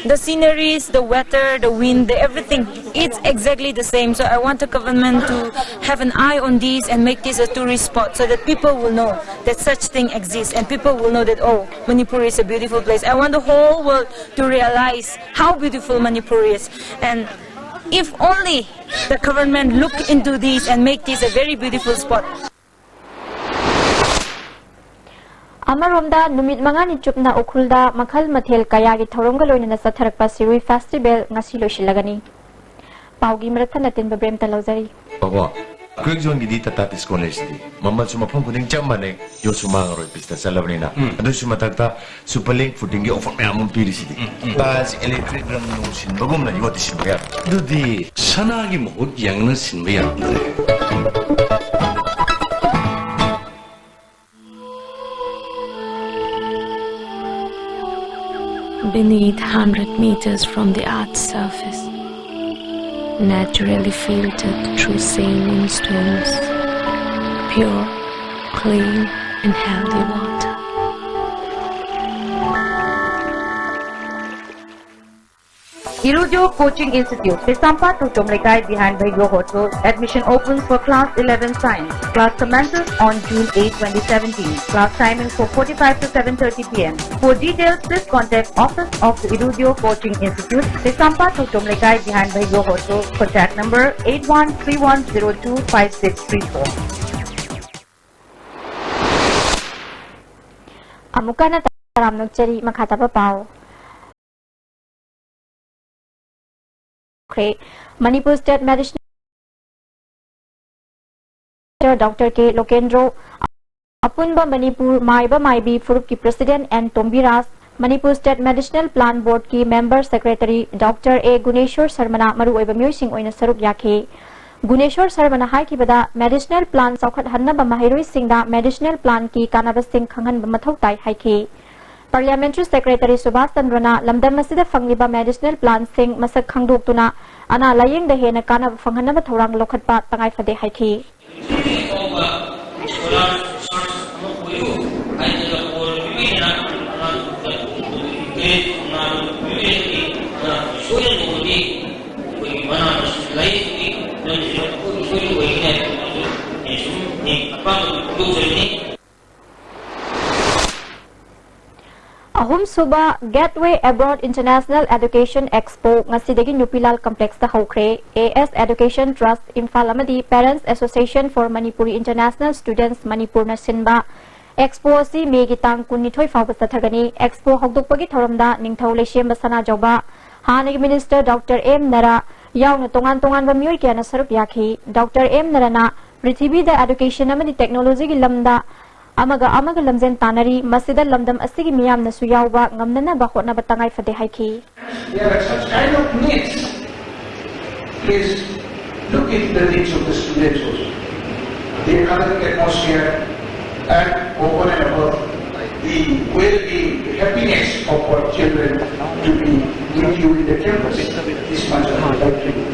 the sceneries, the weather, the wind, the everything, it's exactly the same. So I want the government to have an eye on this and make this a tourist spot so that people will know that such thing exists and people will know that, oh, Manipur is a beautiful place. I want the whole world to realize how beautiful Manipur is. And if only the government look into this and make this a very beautiful spot. ꯑꯃꯔꯣꯝꯗ ꯅꯨꯃꯤꯠ ꯃꯉꯥꯅꯤ ꯆꯨꯞꯅ ꯎꯈ꯭ꯔꯨꯜꯗ ꯃꯈꯜ ꯃꯊꯦꯜ ꯀꯌꯥꯒꯤ ꯊꯧꯔꯝꯒ ꯂꯣꯏꯅꯅ ꯆꯠꯊꯔꯛꯄ Shirui festival ꯉꯁꯤ ꯂꯣꯏꯁꯤꯜꯂꯒꯅꯤ꯫ ꯄꯥꯎꯒꯤ ꯃꯔꯛ ꯊꯠꯅ ꯇꯤꯟꯕ ꯕ꯭ꯔꯦꯝꯇ ꯂꯧꯖꯔꯤ꯫ ꯑꯣ, ꯀ꯭ꯔꯦꯛ ꯖꯣꯟꯒꯤꯗꯤ ꯇꯥꯇꯥ ꯄꯤꯁ ꯀꯣꯟꯂꯩꯁꯤꯗꯤ ꯃꯃꯜꯁꯨ ꯃꯐꯝ ꯈꯨꯗꯤꯡ ꯆꯞ ꯃꯥꯟꯅꯩ, ꯌꯣꯠꯁꯨ ꯃꯥꯡꯉꯔꯣꯏ, ꯄꯤꯁꯇ ꯆꯠꯂꯕꯅꯤꯅ꯫ ꯎꯝ꯫ ꯑꯗꯨꯁꯨ ꯃꯊꯛꯇ ꯁꯨꯄꯔ ꯂꯤꯡ ꯐꯨꯇꯤꯡꯒꯤ ꯑꯣꯐꯔ ꯃꯌꯥꯝ ꯑꯃ ꯄꯤꯔꯤꯁꯤꯗꯤ꯫ ꯎꯝ, ꯎꯝ꯫ ꯇꯥꯏꯜꯁ ꯏꯂꯦꯛꯇ꯭ꯔꯤꯛ ꯔꯪ ꯅꯨꯡ ꯁꯤꯟꯕꯒꯨꯝꯅ ꯌꯣꯠꯇꯤ ꯁꯤꯟꯕ ꯌꯥꯕ꯫ ꯑꯗꯨꯗꯤ ꯁꯅꯥꯒꯤ ꯃꯍꯨꯠ ꯌꯦꯡꯅ ꯁꯤꯟꯕ ꯌꯥꯔꯝꯗ꯭ꯔꯦ꯫ Beneath, hundred meters from the earth's surface, naturally filtered through saline stones, pure, clean, and healthy water. Irudio Coaching Institute, Kaisampad Thongchom Leikai behind Bhaiyo Hotel. Admission opens for class eleven science. Class commences on June eighth, twenty seventeen. Class timing for forty-five to seven thirty p m. For details, please contact Office of the Irudio Coaching Institute, Kaisampad Thongchom Leikai behind Bhaiyo Hotel. Contact number eight one three one zero two five six three four. ꯑꯃꯨꯛꯀ ꯍꯟꯅ ꯇꯔꯥꯝꯅ ꯑꯣꯛꯆꯔꯤ꯫ ꯃꯈꯥ ꯇꯥꯕ ꯄꯥꯎ꯫ ꯈ꯭ꯔꯦ꯫ Manipur state medicinal doctor K Lokendro, ꯑꯄꯨꯟꯕ ꯃꯅꯤꯄꯨꯔ ꯃꯥꯏꯕ ꯃꯥꯏꯕꯤ ꯐꯨꯔꯨꯞꯀꯤ president N Tombiraj, Manipur state medicinal plant ꯕꯣꯔꯗꯀꯤ member secretary doctor A Guneshor ꯁꯔꯃꯅ ꯃꯔꯨꯑꯣꯏꯕ ꯃꯤꯑꯣꯏꯁꯤꯡ ꯑꯣꯏꯅ ꯁꯔꯨꯛ ꯌꯥꯈꯤ꯫ ꯒꯨꯅꯦꯁꯣꯔ ꯁꯔꯃꯅ ꯍꯥꯏꯈꯤꯕꯗ, ꯃꯦꯗꯤꯁꯅꯦꯜ ꯄ꯭ꯂꯥꯟ ꯆꯥꯎꯈꯠꯍꯟꯅꯕ ꯃꯍꯩꯔꯣꯏꯁꯤꯡꯗ ꯃꯦꯗꯤꯁꯅꯦꯜ ꯄ꯭ꯂꯥꯟꯒꯤ ꯀꯥꯟꯅꯕꯁꯤꯡ ꯈꯪꯍꯟꯕ ꯃꯊꯧ ꯇꯥꯏ ꯍꯥꯏꯈꯤ꯫ ꯄꯥꯔꯂꯤꯌꯥꯃꯦꯟꯇꯔꯤ ꯁꯦꯀ꯭ꯔꯦꯇꯔꯤ ꯁꯨꯕꯥꯁ ꯆꯟꯗ꯭ꯔꯅ ꯂꯝꯗꯝ ꯑꯁꯤꯗ ꯐꯪꯂꯤꯕ ꯃꯦꯗꯤꯁꯅꯦꯜ ꯄ꯭ꯂꯥꯟꯁꯤꯡ ꯃꯁꯛ ꯈꯪꯗꯣꯛꯇꯨꯅ ꯑꯅꯥ ꯂꯥꯌꯦꯡꯗ ꯍꯦꯟꯅ ꯀꯥꯟꯅꯕ ꯐꯪꯍꯟꯅꯕ ꯊꯧꯔꯥꯡ ꯂꯧꯈꯠꯄ ꯇꯉꯥꯏꯐꯗꯦ ꯍꯥꯏꯈꯤ꯫ ꯑꯍꯨꯝꯁꯨꯕ Gateway Abroad International Education Expo ꯉꯁꯤꯗꯒꯤ ꯅꯨꯄꯤꯂꯥꯜ ꯀꯝꯄ꯭ꯂꯦꯛꯁꯇ ꯍꯧꯈ꯭ꯔꯦ꯫ A S Education Trust Imphal ꯑꯃꯗꯤ Parents Association for Manipuri International Students ꯃꯅꯤꯄꯨꯔꯅ ꯁꯤꯟꯕ ꯑꯦꯛꯁꯄꯣ ꯑꯁꯤ ꯃꯦꯒꯤ ꯇꯥꯡ ꯀꯨꯟꯅꯤꯊꯣꯏ ꯐꯥꯎꯕ ꯆꯠꯊꯒꯅꯤ꯫ ꯑꯦꯛꯁꯄꯣ ꯍꯧꯗꯣꯛꯄꯒꯤ ꯊꯧꯔꯝꯗ ꯅꯤꯡꯊꯧ ꯂꯩꯁꯦꯝꯕ ꯁꯅꯥꯖꯥꯎꯕ, ꯍꯥꯟꯅꯒꯤ ꯃꯤꯅꯤꯁꯇꯔ ꯗꯣꯛꯇꯔ ꯑꯦꯝ ꯅꯔꯥ ꯌꯥꯎꯅ ꯇꯣꯉꯥꯟ ꯇꯣꯉꯥꯟꯕ ꯃꯤꯑꯣꯏ ꯀꯌꯥꯅ ꯁꯔꯨꯛ ꯌꯥꯈꯤ꯫ ꯗꯣꯛꯇꯔ ꯑꯦꯝ ꯅꯔꯥꯅ ꯄ꯭ꯔꯤꯊꯤꯕꯤꯗ ꯑꯦꯗꯨꯀꯦꯁꯟ ꯑꯃꯗꯤ ꯇꯦꯛꯅꯣꯂꯣꯖꯤꯒꯤ ꯂꯝꯗ ꯑꯃꯒ ꯑꯃꯒ ꯂꯝꯖꯦꯟ ꯇꯥꯟꯅꯔꯤ, ꯃꯁꯤꯗ ꯂꯝꯗꯝ ꯑꯁꯤꯒꯤ ꯃꯤꯌꯥꯝꯅꯁꯨ ꯌꯥꯎꯕ ꯉꯝꯅꯅꯕ ꯍꯣꯠꯅꯕ ꯇꯉꯥꯏ ꯐꯗꯦ ꯍꯥꯏꯈꯤ꯫ There are such kind of needs. Please look into the needs of the students also. The academic atmosphere and over and above the well-being, the happiness of our children to be with you in the campus. This much I would like to do.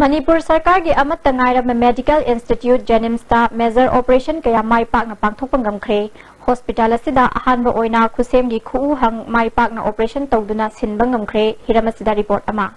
Manipur ꯁꯔꯀꯥꯔꯒꯤ ꯑꯃꯠꯇ ꯉꯥꯏꯔꯕ medical institute ꯖꯦꯅꯤꯝꯁꯇ major operation ꯀꯌꯥ ꯃꯥꯏ ꯄꯥꯛꯅ ꯄꯥꯡꯊꯣꯛꯄ ꯉꯝꯈ꯭ꯔꯦ꯫ Hospital ꯑꯁꯤꯗ ꯑꯍꯥꯟꯕ ꯑꯣꯏꯅ ꯈꯨꯠꯁꯦꯝꯒꯤ ꯈꯨꯎ ꯍꯪ ꯃꯥꯏ ꯄꯥꯛꯅ ꯑꯣꯄꯔꯦꯁꯟ ꯇꯧꯗꯨꯅ ꯁꯤꯟꯕ ꯉꯝꯈ꯭ꯔꯦ꯫ ꯍꯤꯔꯝ ꯑꯁꯤꯗ ꯔꯤꯄꯣꯔꯠ ꯑꯃ꯫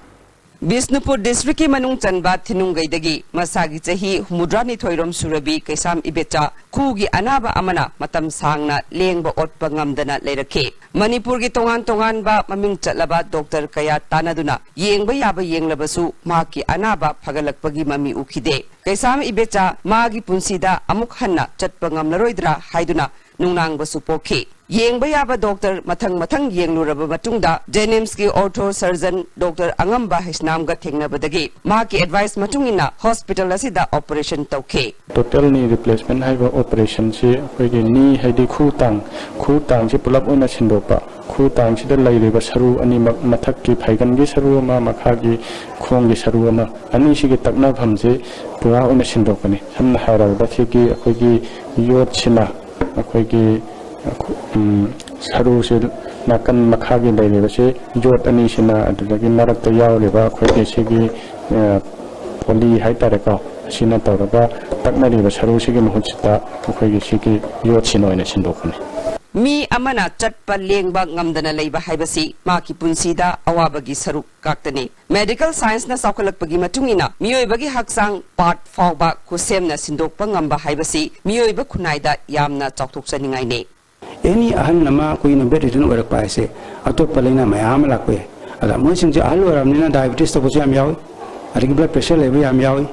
ꯕꯤꯁꯅꯨꯄꯨꯔ ꯗꯤꯁꯇ꯭ꯔꯤꯛꯀꯤ ꯃꯅꯨꯡ ꯆꯟꯕ ꯊꯤꯅꯨꯡꯒꯩꯗꯒꯤ ꯃꯁꯥꯒꯤ ꯆꯍꯤ ꯍꯨꯝꯐꯨꯇꯔꯥꯅꯤꯊꯣꯏ ꯔꯣꯝ ꯁꯨꯔꯕꯤ ꯀꯩꯁꯥꯝ ꯏꯕꯦꯆꯥ ꯈꯨꯒꯤ ꯑꯅꯥꯕ ꯑꯃꯅ ꯃꯇꯝ ꯁꯥꯡꯅ ꯂꯦꯡꯕ ꯑꯣꯠꯄ ꯉꯝꯗꯅ ꯂꯩꯔꯛꯈꯤ꯫ ꯃꯅꯤꯄꯨꯔꯒꯤ ꯇꯣꯉꯥꯟ ꯇꯣꯉꯥꯟꯕ ꯃꯃꯤꯡ ꯆꯠꯂꯕ ꯗꯣꯛꯇꯔ ꯀꯌꯥ ꯇꯥꯟꯅꯗꯨꯅ ꯌꯦꯡꯕ ꯌꯥꯕ ꯌꯦꯡꯂꯕꯁꯨ ꯃꯍꯥꯛꯀꯤ ꯑꯅꯥꯕ ꯐꯒꯠꯂꯛꯄꯒꯤ ꯃꯃꯤ ꯎꯈꯤꯗꯦ꯫ ꯀꯩꯁꯥꯝ ꯏꯕꯦꯆꯥ ꯃꯥꯒꯤ ꯄꯨꯟꯁꯤꯗ ꯑꯃꯨꯛ ꯍꯟꯅ ꯆꯠꯄ ꯉꯝꯂꯔꯣꯏꯗ꯭ꯔꯥ ꯍꯥꯏꯗꯨꯅ ꯅꯨꯡꯅꯥꯡꯕꯁꯨ ꯄꯣꯛꯈꯤ꯫ ꯌꯦꯡꯕ ꯌꯥꯕ ꯗꯣꯛꯇꯔ ꯃꯊꯪ ꯃꯊꯪ ꯌꯦꯡꯂꯨꯔꯕ ꯃꯇꯨꯡꯗ ꯖꯦꯅꯤꯝꯁꯀꯤ ꯑꯣꯔꯊꯣ ꯁꯔꯖꯟ ꯗꯣꯛꯇꯔ ꯑꯉꯝꯕ ꯍꯩꯁꯅꯥꯝꯒ ꯊꯦꯡꯅꯕꯗꯒꯤ ꯃꯍꯥꯛꯀꯤ ꯑꯦꯗꯚꯥꯏꯁ ꯃꯇꯨꯡ ꯏꯟꯅ ꯍꯣꯁꯄꯤꯇꯥꯜ ꯑꯁꯤꯗ ꯑꯣꯄꯔꯦꯁꯟ ꯇꯧꯈꯤ꯫ ꯇꯣꯇꯦꯜ ꯅꯤ ꯔꯤꯄ꯭ꯂꯦꯁꯃꯦꯟ ꯍꯥꯏꯕ ꯑꯣꯄꯔꯦꯁꯟꯁꯤ ꯑꯩꯈꯣꯏꯒꯤ ꯅꯤ ꯍꯥꯏꯗꯤ ꯈꯨ ꯇꯥꯡ, ꯈꯨ ꯇꯥꯡꯁꯤ ꯄꯨꯂꯞ ꯑꯣꯏꯅ ꯁꯤꯟꯗꯣꯛꯄ, ꯈꯨ ꯇꯥꯡꯁꯤꯗ ꯂꯩꯔꯤꯕ ꯁꯔꯨ ꯑꯅꯤꯃꯛ, ꯃꯊꯛꯀꯤ ꯐꯩꯒꯟꯒꯤ ꯁꯔꯨ ꯑꯃ, ꯃꯈꯥꯒꯤ ꯈꯣꯡꯒꯤ ꯁꯔꯨ ꯑꯃ, ꯑꯅꯤꯁꯤꯒꯤ ꯇꯛꯅꯐꯝꯁꯤ ꯄꯨꯔꯥ ꯑꯣꯏꯅ ꯁꯤꯟꯗꯣꯛꯄꯅꯤ꯫ ꯁꯝꯅ ꯍꯥꯏꯔꯕꯗ ꯁꯤꯒꯤ ꯑꯩꯈꯣꯏꯒꯤ ꯌꯣꯠꯁꯤꯅ ꯑꯩꯈꯣꯏꯒꯤ ꯎꯝ, ꯁꯔꯨꯁꯤ ꯅꯥꯀꯟ ꯃꯈꯥꯒꯤ ꯂꯩꯔꯤꯕꯁꯤ ꯌꯣꯠ ꯑꯅꯤꯁꯤꯅ, ꯑꯗꯨꯗꯒꯤ ꯃꯔꯛꯇ ꯌꯥꯎꯔꯤꯕ ꯑꯩꯈꯣꯏꯒꯤ ꯁꯤꯒꯤ, ꯑ, ꯄꯣꯂꯤ ꯍꯥꯏꯇꯥꯔꯦꯀꯣ, ꯑꯁꯤꯅ ꯇꯧꯔꯒ ꯇꯛꯅꯔꯤꯕ ꯁꯔꯨꯁꯤꯒꯤ ꯃꯍꯨꯠꯁꯤꯗ ꯑꯩꯈꯣꯏꯒꯤ ꯁꯤꯒꯤ ꯌꯣꯠꯁꯤꯅ ꯑꯣꯏꯅ ꯁꯤꯟꯗꯣꯛꯄꯅꯤ꯫ ꯃꯤ ꯑꯃꯅ ꯆꯠꯄ ꯂꯦꯡꯕ ꯉꯝꯗꯅ ꯂꯩꯕ ꯍꯥꯏꯕꯁꯤ ꯃꯍꯥꯛꯀꯤ ꯄꯨꯟꯁꯤꯗ ꯑꯋꯥꯕꯒꯤ ꯁꯔꯨꯛ ꯉꯥꯛꯇꯅꯤ꯫ ꯃꯦꯗꯤꯀꯦꯜ ꯁꯥꯏꯟꯁꯅ ꯆꯥꯎꯈꯠꯂꯛꯄꯒꯤ ꯃꯇꯨꯡ ꯏꯟꯅ ꯃꯤꯑꯣꯏꯕꯒꯤ ꯍꯛꯆꯥꯡ ꯄꯥꯔꯠ ꯐꯥꯎꯕ ꯈꯨꯠꯁꯦꯝꯅ ꯁꯤꯟꯗꯣꯛꯄ ꯉꯝꯕ ꯍꯥꯏꯕꯁꯤ ꯃꯤꯑꯣꯏꯕ ꯈꯨꯟꯅꯥꯏꯗ ꯌꯥꯝꯅ ꯆꯥꯎꯊꯣꯛꯆꯅꯤꯡꯉꯥꯏꯅꯤ꯫ ꯑꯦꯅꯤ ꯑꯍꯜ ꯑꯃ ꯀꯨꯏꯅ ꯕꯦꯗ ꯔꯤꯗꯟ ꯑꯣꯏꯔꯛꯄ ꯍꯥꯏꯁꯦ ꯑꯇꯣꯞꯄ ꯂꯥꯏꯅꯥ ꯃꯌꯥꯝ ꯑꯃ ꯂꯥꯛꯄ ꯌꯥꯏ꯫ ꯑꯗ ꯃꯣꯏꯁꯤꯡꯁꯦ ꯑꯍꯜ ꯑꯣꯏꯔꯕꯅꯤꯅ ꯗꯥꯏꯕꯦꯇꯤꯁ ꯇꯧꯕꯁꯨ ꯌꯥꯝ ꯌꯥꯎꯏ, ꯑꯗꯒꯤ ꯕ꯭ꯂꯗ ꯄ꯭ꯔꯦꯁꯔ ꯂꯩꯕ ꯌꯥꯝ ꯌꯥꯎꯏ,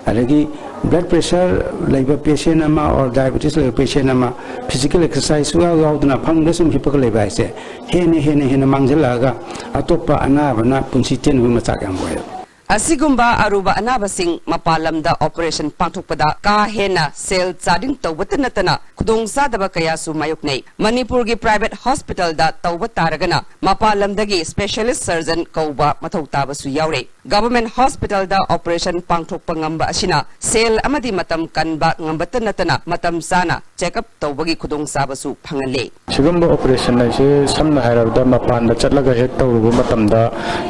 ꯑꯗꯒꯤ ꯕ꯭ꯂꯗ ꯄ꯭ꯔꯦꯁꯔ ꯂꯩꯕ ꯄꯦꯁꯦꯟ ꯑꯃ ꯑꯣꯔ ꯗꯥꯏꯕꯦꯇꯤꯁ ꯂꯩꯕ ꯄꯦꯁꯦꯟ ꯑꯃ ꯐꯤꯖꯤꯀꯦꯜ ꯑꯦꯛꯁꯔꯁꯥꯏꯁ ꯁꯨꯡꯌꯥꯎ ꯌꯥꯎꯗꯅ ꯐꯃꯨꯡꯗ ꯁꯨꯝ ꯍꯤꯞꯄꯒ ꯂꯩꯕ ꯍꯥꯏꯁꯦ ꯍꯦꯟꯅ ꯍꯦꯟꯅ ꯍꯦꯟꯅ ꯃꯥꯡꯁꯤꯜꯂꯛꯑꯒ ꯑꯇꯣꯞꯄ ꯑꯅꯥꯕꯅ ꯄꯨꯟꯁꯤ ꯇꯦꯟꯕꯒꯤ ꯃꯆꯥꯛ ꯌꯥꯝ ꯑꯣꯏꯌꯦꯕ꯫ ꯑꯁꯤꯒꯨꯝꯕ ꯑꯔꯨꯕ ꯑꯅꯥꯕꯁꯤꯡ ꯃꯄꯥꯟ ꯂꯝꯗ ꯑꯣꯄꯔꯦꯁꯟ ꯄꯥꯡꯊꯣꯛꯄꯗ ꯀꯥ ꯍꯦꯟꯅ ꯁꯦꯜ ꯆꯥꯗꯤꯡ ꯇꯧꯕꯇ ꯅꯠꯇꯅ ꯈꯨꯗꯣꯡꯆꯥꯗꯕ ꯀꯌꯥꯁꯨ ꯃꯥꯌꯣꯛꯅꯩ꯫ ꯃꯅꯤꯄꯨꯔꯒꯤ ꯄ꯭ꯔꯥꯏꯚꯦꯠ ꯍꯣꯁꯄꯤꯇꯥꯜꯗ ꯇꯧꯕ ꯇꯥꯔꯒꯅ ꯃꯄꯥꯟ ꯂꯝꯗꯒꯤ ꯁ꯭ꯄꯦꯁꯤꯌꯦꯂꯤꯁ ꯁꯔꯖꯟ ꯀꯧꯕ ꯃꯊꯧ ꯇꯥꯕꯁꯨ ꯌꯥꯎꯔꯦ꯫ ꯒꯚꯔꯟꯃꯦꯟꯠ ꯍꯣꯁꯄꯤꯇꯥꯜꯗ ꯑꯣꯄꯔꯦꯁꯟ ꯄꯥꯡꯊꯣꯛꯄ ꯉꯝꯕ ꯑꯁꯤꯅ ꯁꯦꯜ ꯑꯃꯗꯤ ꯃꯇꯝ ꯀꯟꯕ ꯉꯝꯕꯇ ꯅꯠꯇꯅ ꯃꯇꯝ ꯆꯥꯅ ꯆꯦꯛꯑꯞ ꯇꯧꯕꯒꯤ ꯈꯨꯗꯣꯡꯆꯥꯕꯁꯨ ꯐꯪꯍꯜꯂꯦ꯫ ꯁꯤꯒꯨꯝꯕ ꯑꯣꯄꯔꯦꯁꯟ ꯍꯥꯏꯁꯦ ꯁꯝꯅ ꯍꯥꯏꯔꯕꯗ ꯃꯄꯥꯟꯗ ꯆꯠꯂꯒ ꯍꯦꯛ ꯇꯧꯔꯨꯕ ꯃꯇꯝꯗ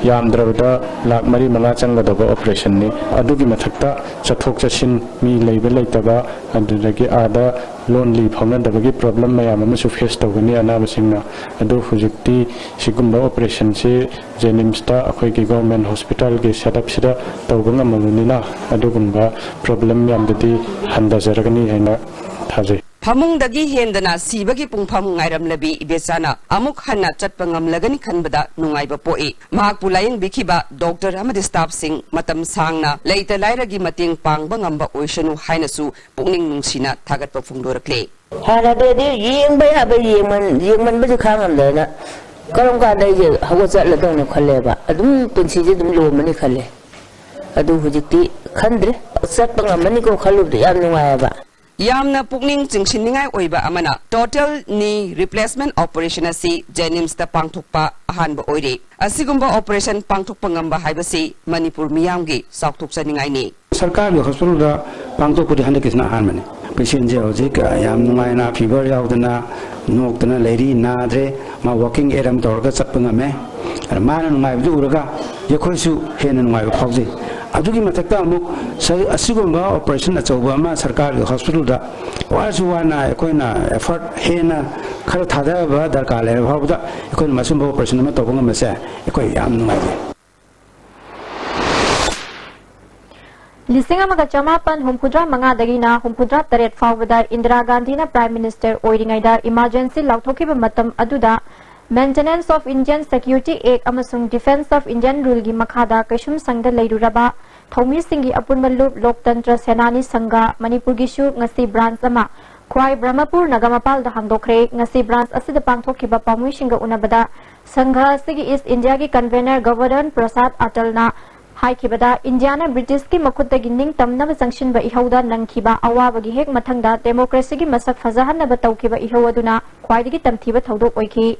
ꯌꯥꯝꯗ꯭ꯔꯕꯗ ꯂꯥꯛ ꯃꯔꯤ ꯃꯉꯥ ꯆꯪꯒꯗꯕ ꯑꯣꯄꯔꯦꯁꯟꯅꯤ꯫ ꯑꯗꯨꯒꯤ ꯃꯊꯛꯇ ꯆꯠꯊꯣꯛ ꯆꯠꯁꯤꯟ, ꯃꯤ ꯂꯩꯕ ꯂꯩꯇꯕ, ꯑꯗꯨꯗꯒꯤ ꯑꯥꯗ ꯂꯣꯟꯂꯤ ꯐꯥꯎꯅꯗꯕꯒꯤ ꯄ꯭ꯔꯣꯕ꯭ꯂꯦꯝ ꯃꯌꯥꯝ ꯑꯃꯁꯨ ꯐꯦꯁ ꯇꯧꯒꯅꯤ ꯑꯅꯥꯕꯁꯤꯡꯅ꯫ ꯑꯗꯨ ꯍꯧꯖꯤꯛꯇꯤ ꯁꯤꯒꯨꯝꯕ ꯑꯣꯄꯔꯦꯁꯟꯁꯤ ꯖꯦꯅꯤꯝꯁꯇ ꯑꯩꯈꯣꯏꯒꯤ ꯒꯣꯔꯃꯦꯟ ꯍꯣꯁꯄꯤꯇꯥꯜꯒꯤ ꯁꯦꯠꯑꯞꯁꯤꯗ ꯇꯧꯕ ꯉꯝꯃꯕꯅꯤꯅ ꯑꯗꯨꯒꯨꯝꯕ ꯄ꯭ꯔꯣꯕ꯭ꯂꯦꯝ ꯃꯌꯥꯝꯗꯨꯗꯤ ꯍꯟꯊꯖꯔꯒꯅꯤ ꯍꯥꯏꯅ ꯊꯥꯖꯩ꯫ ꯐꯃꯨꯡꯗꯒꯤ ꯍꯦꯟꯗꯅ ꯁꯤꯕꯒꯤ ꯄꯨꯡꯐꯝ ꯉꯥꯏꯔꯝꯂꯕꯤ ꯏꯕꯦꯆꯥꯅ ꯑꯃꯨꯛ ꯍꯟꯅ ꯆꯠꯄ ꯉꯝꯂꯒꯅꯤ ꯈꯟꯕꯗ ꯅꯨꯡꯉꯥꯏꯕ ꯄꯣꯛꯏ꯫ ꯃꯍꯥꯛꯄꯨ ꯂꯥꯌꯦꯡꯕꯤꯈꯤꯕ ꯗꯣꯛꯇꯔ ꯑꯃꯗꯤ ꯁ꯭ꯇꯥꯐꯁꯤꯡ ꯃꯇꯝ ꯁꯥꯡꯅ ꯂꯩꯇ ꯂꯥꯏꯔꯒꯤ ꯃꯇꯦꯡ ꯄꯥꯡꯕ ꯉꯝꯕ ꯑꯣꯏꯁꯅꯨ ꯍꯥꯏꯅꯁꯨ ꯄꯨꯛꯅꯤꯡ ꯅꯨꯡꯁꯤꯅ ꯊꯥꯒꯠꯄ ꯐꯣꯡꯗꯣꯔꯛꯂꯦ꯫ ꯍꯥꯟꯅꯗꯤ ꯑꯗꯨ ꯌꯦꯡꯕ ꯌꯥꯕ ꯌꯦꯡꯃꯟ ꯌꯦꯡꯃꯟꯕꯁꯨ ꯈꯥꯡꯉꯝꯗꯅ ꯀꯔꯝ ꯀꯥꯟꯗ ꯑꯩꯁꯦ ꯍꯧꯒꯠ ꯆꯠꯂꯗꯧꯅꯣ ꯈꯜꯂꯦꯕ꯫ ꯑꯗꯨꯝ ꯄꯨꯟꯁꯤꯁꯦ ꯑꯗꯨꯝ ꯂꯣꯝꯃꯅꯤ ꯈꯜꯂꯦ꯫ ꯑꯗꯨ ꯍꯧꯖꯤꯛꯇꯤ ꯈꯟꯗ꯭ꯔꯦ꯫ ꯆꯠꯄ ꯉꯝꯃꯅꯤꯀꯣ ꯈꯜꯂꯨꯕꯗ ꯌꯥꯝ ꯅꯨꯡꯉꯥꯏꯌꯦꯕ꯫ ꯌꯥꯝꯅ ꯄꯨꯛꯅꯤꯡ ꯆꯤꯡꯁꯤꯟꯅꯤꯡꯉꯥꯏ ꯑꯣꯏꯕ ꯑꯃꯅ, ꯇꯣꯇꯦꯜ ꯅꯤ ꯔꯤꯄ꯭ꯂꯦꯁꯃꯦꯟ ꯑꯣꯄꯔꯦꯁꯟ ꯑꯁꯤ ꯖꯦꯅꯤꯝꯁꯇ ꯄꯥꯡꯊꯣꯛꯄ ꯑꯍꯥꯟꯕ ꯑꯣꯏꯔꯦ꯫ ꯑꯁꯤꯒꯨꯝꯕ ꯑꯣꯄꯔꯦꯁꯟ ꯄꯥꯡꯊꯣꯛꯄ ꯉꯝꯕ ꯍꯥꯏꯕꯁꯤ ꯃꯅꯤꯄꯨꯔ ꯃꯤꯌꯥꯝꯒꯤ ꯆꯥꯎꯊꯣꯛꯆꯅꯤꯡꯉꯥꯏꯅꯤ꯫ ꯁꯔꯀꯥꯔꯒꯤ ꯍꯣꯁꯄꯤꯇꯥꯜꯗ ꯄꯥꯡꯊꯣꯛꯄꯗꯤ ꯍꯟꯗꯛꯀꯤꯁꯤꯅ ꯑꯍꯥꯟꯕꯅꯤ꯫ ꯄꯦꯁꯦꯟꯁꯦ ꯍꯧꯖꯤꯛ ꯌꯥꯝ ꯅꯨꯡꯉꯥꯏꯅ, ꯐꯤꯚꯔ ꯌꯥꯎꯗꯅ, ꯅꯣꯛꯇꯅ ꯂꯩꯔꯤ, ꯅꯥꯗ꯭ꯔꯦ꯫ ꯃꯥ ꯋꯥꯀꯤꯡ ꯑꯦꯔꯝ ꯇꯧꯔꯒ ꯆꯠꯄ ꯉꯝꯃꯦ꯫ ꯑꯗ ꯃꯥꯅ ꯅꯨꯡꯉꯥꯏꯕꯗꯨ ꯎꯔꯒ ꯑꯩꯈꯣꯏꯁꯨ ꯍꯦꯟꯅ ꯅꯨꯡꯉꯥꯏꯕ ꯐꯥꯎꯖꯩ꯫ ꯑꯗꯨꯒꯤ ꯃꯊꯛꯇ ꯑꯃꯨꯛ ꯁ- ꯑꯁꯤꯒꯨꯝꯕ ꯑꯣꯄꯔꯦꯁꯟ ꯑꯆꯧꯕ ꯑꯃ ꯁꯔꯀꯥꯔꯒꯤ ꯍꯣꯁꯄꯤꯇꯥꯜꯗ ꯋꯥꯔꯁꯨ ꯋꯥꯅ ꯑꯩꯈꯣꯏꯅ ꯑꯦꯐꯔꯠ ꯍꯦꯟꯅ ꯈꯔ ꯊꯥꯗꯕ ꯗꯔꯀꯥꯔ ꯂꯩꯔꯕ ꯐꯥꯎꯕꯗ ꯑꯩꯈꯣꯏꯅ ꯃꯁꯤꯒꯨꯝꯕ ꯑꯣꯄꯔꯦꯁꯟ ꯑꯃ ꯇꯧꯕ ꯉꯝꯕꯁꯦ ꯑꯩꯈꯣꯏ ꯌꯥꯝ ꯅꯨꯡꯉꯥꯏꯖꯩ꯫ ꯂꯤꯁꯤꯡ ꯑꯃꯒ ꯆꯃꯥꯄꯟ ꯍꯨꯝꯐꯨꯇꯔꯥ ꯃꯉꯥꯗꯒꯤꯅ ꯍꯨꯝꯐꯨꯇꯔꯥ ꯇꯔꯦꯠ ꯐꯥꯎꯕꯗ ꯏꯟꯗꯤꯔꯥ ꯒꯥꯟꯙꯤꯅ Prime Minister ꯑꯣꯏꯔꯤꯉꯩꯗ emergency ꯂꯥꯎꯊꯣꯛꯈꯤꯕ ꯃꯇꯝ ꯑꯗꯨꯗ Maintenance of Indian Security Act ꯑꯃꯁꯨꯡ Defence of Indian Ruleꯒꯤ ꯃꯈꯥꯗ ꯀꯩꯁꯨꯝꯁꯪꯗ ꯂꯩꯔꯨꯔꯕ ꯊꯧꯃꯤꯁꯤꯡꯒꯤ ꯑꯄꯨꯟꯕ ꯂꯨꯞ ꯂꯣꯛꯇꯟꯇ꯭ꯔ ꯁꯦꯅꯥꯅꯤ ꯁꯪꯘ ꯃꯅꯤꯄꯨꯔꯒꯤꯁꯨ ꯉꯁꯤ branch ꯑꯃ ꯈ꯭ꯋꯥꯏ ꯕ꯭ꯔꯍꯃꯄꯨꯔ ꯅꯥꯒꯥꯃꯄꯥꯜꯗ ꯍꯥꯡꯗꯣꯛꯈ꯭ꯔꯦ꯫ ꯉꯁꯤ branch ꯑꯁꯤꯗ ꯄꯥꯡꯊꯣꯛꯈꯤꯕ ꯄꯥꯎꯃꯤꯁꯤꯡꯒ ꯎꯅꯕꯗ ꯁꯪꯘ ꯑꯁꯤꯒꯤ East Indiaꯒꯤ convener ꯒꯣꯕꯔꯙꯟ ꯄ꯭ꯔꯁꯥꯗ ꯑꯇꯜꯅ ꯍꯥꯏꯈꯤꯕꯗ, ꯏꯟꯗꯤꯌꯥꯅ ꯕ꯭ꯔꯤꯇꯤꯁꯀꯤ ꯃꯈꯨꯠꯇꯒꯤ ꯅꯤꯡꯇꯝꯅꯕ ꯆꯪꯁꯤꯟꯕ ꯏꯍꯧꯗ ꯅꯪꯈꯤꯕ ꯑꯋꯥꯕꯒꯤ ꯍꯦꯛ ꯃꯊꯪꯗ democracyꯒꯤ ꯃꯁꯛ ꯐꯖꯍꯟꯅꯕ ꯇꯧꯈꯤꯕ ꯏꯍꯧ ꯑꯗꯨꯅ ꯈ꯭ꯋꯥꯏꯗꯒꯤ ꯇꯝꯊꯤꯕ ꯊꯧꯗꯣꯛ ꯑꯣꯏꯈꯤ꯫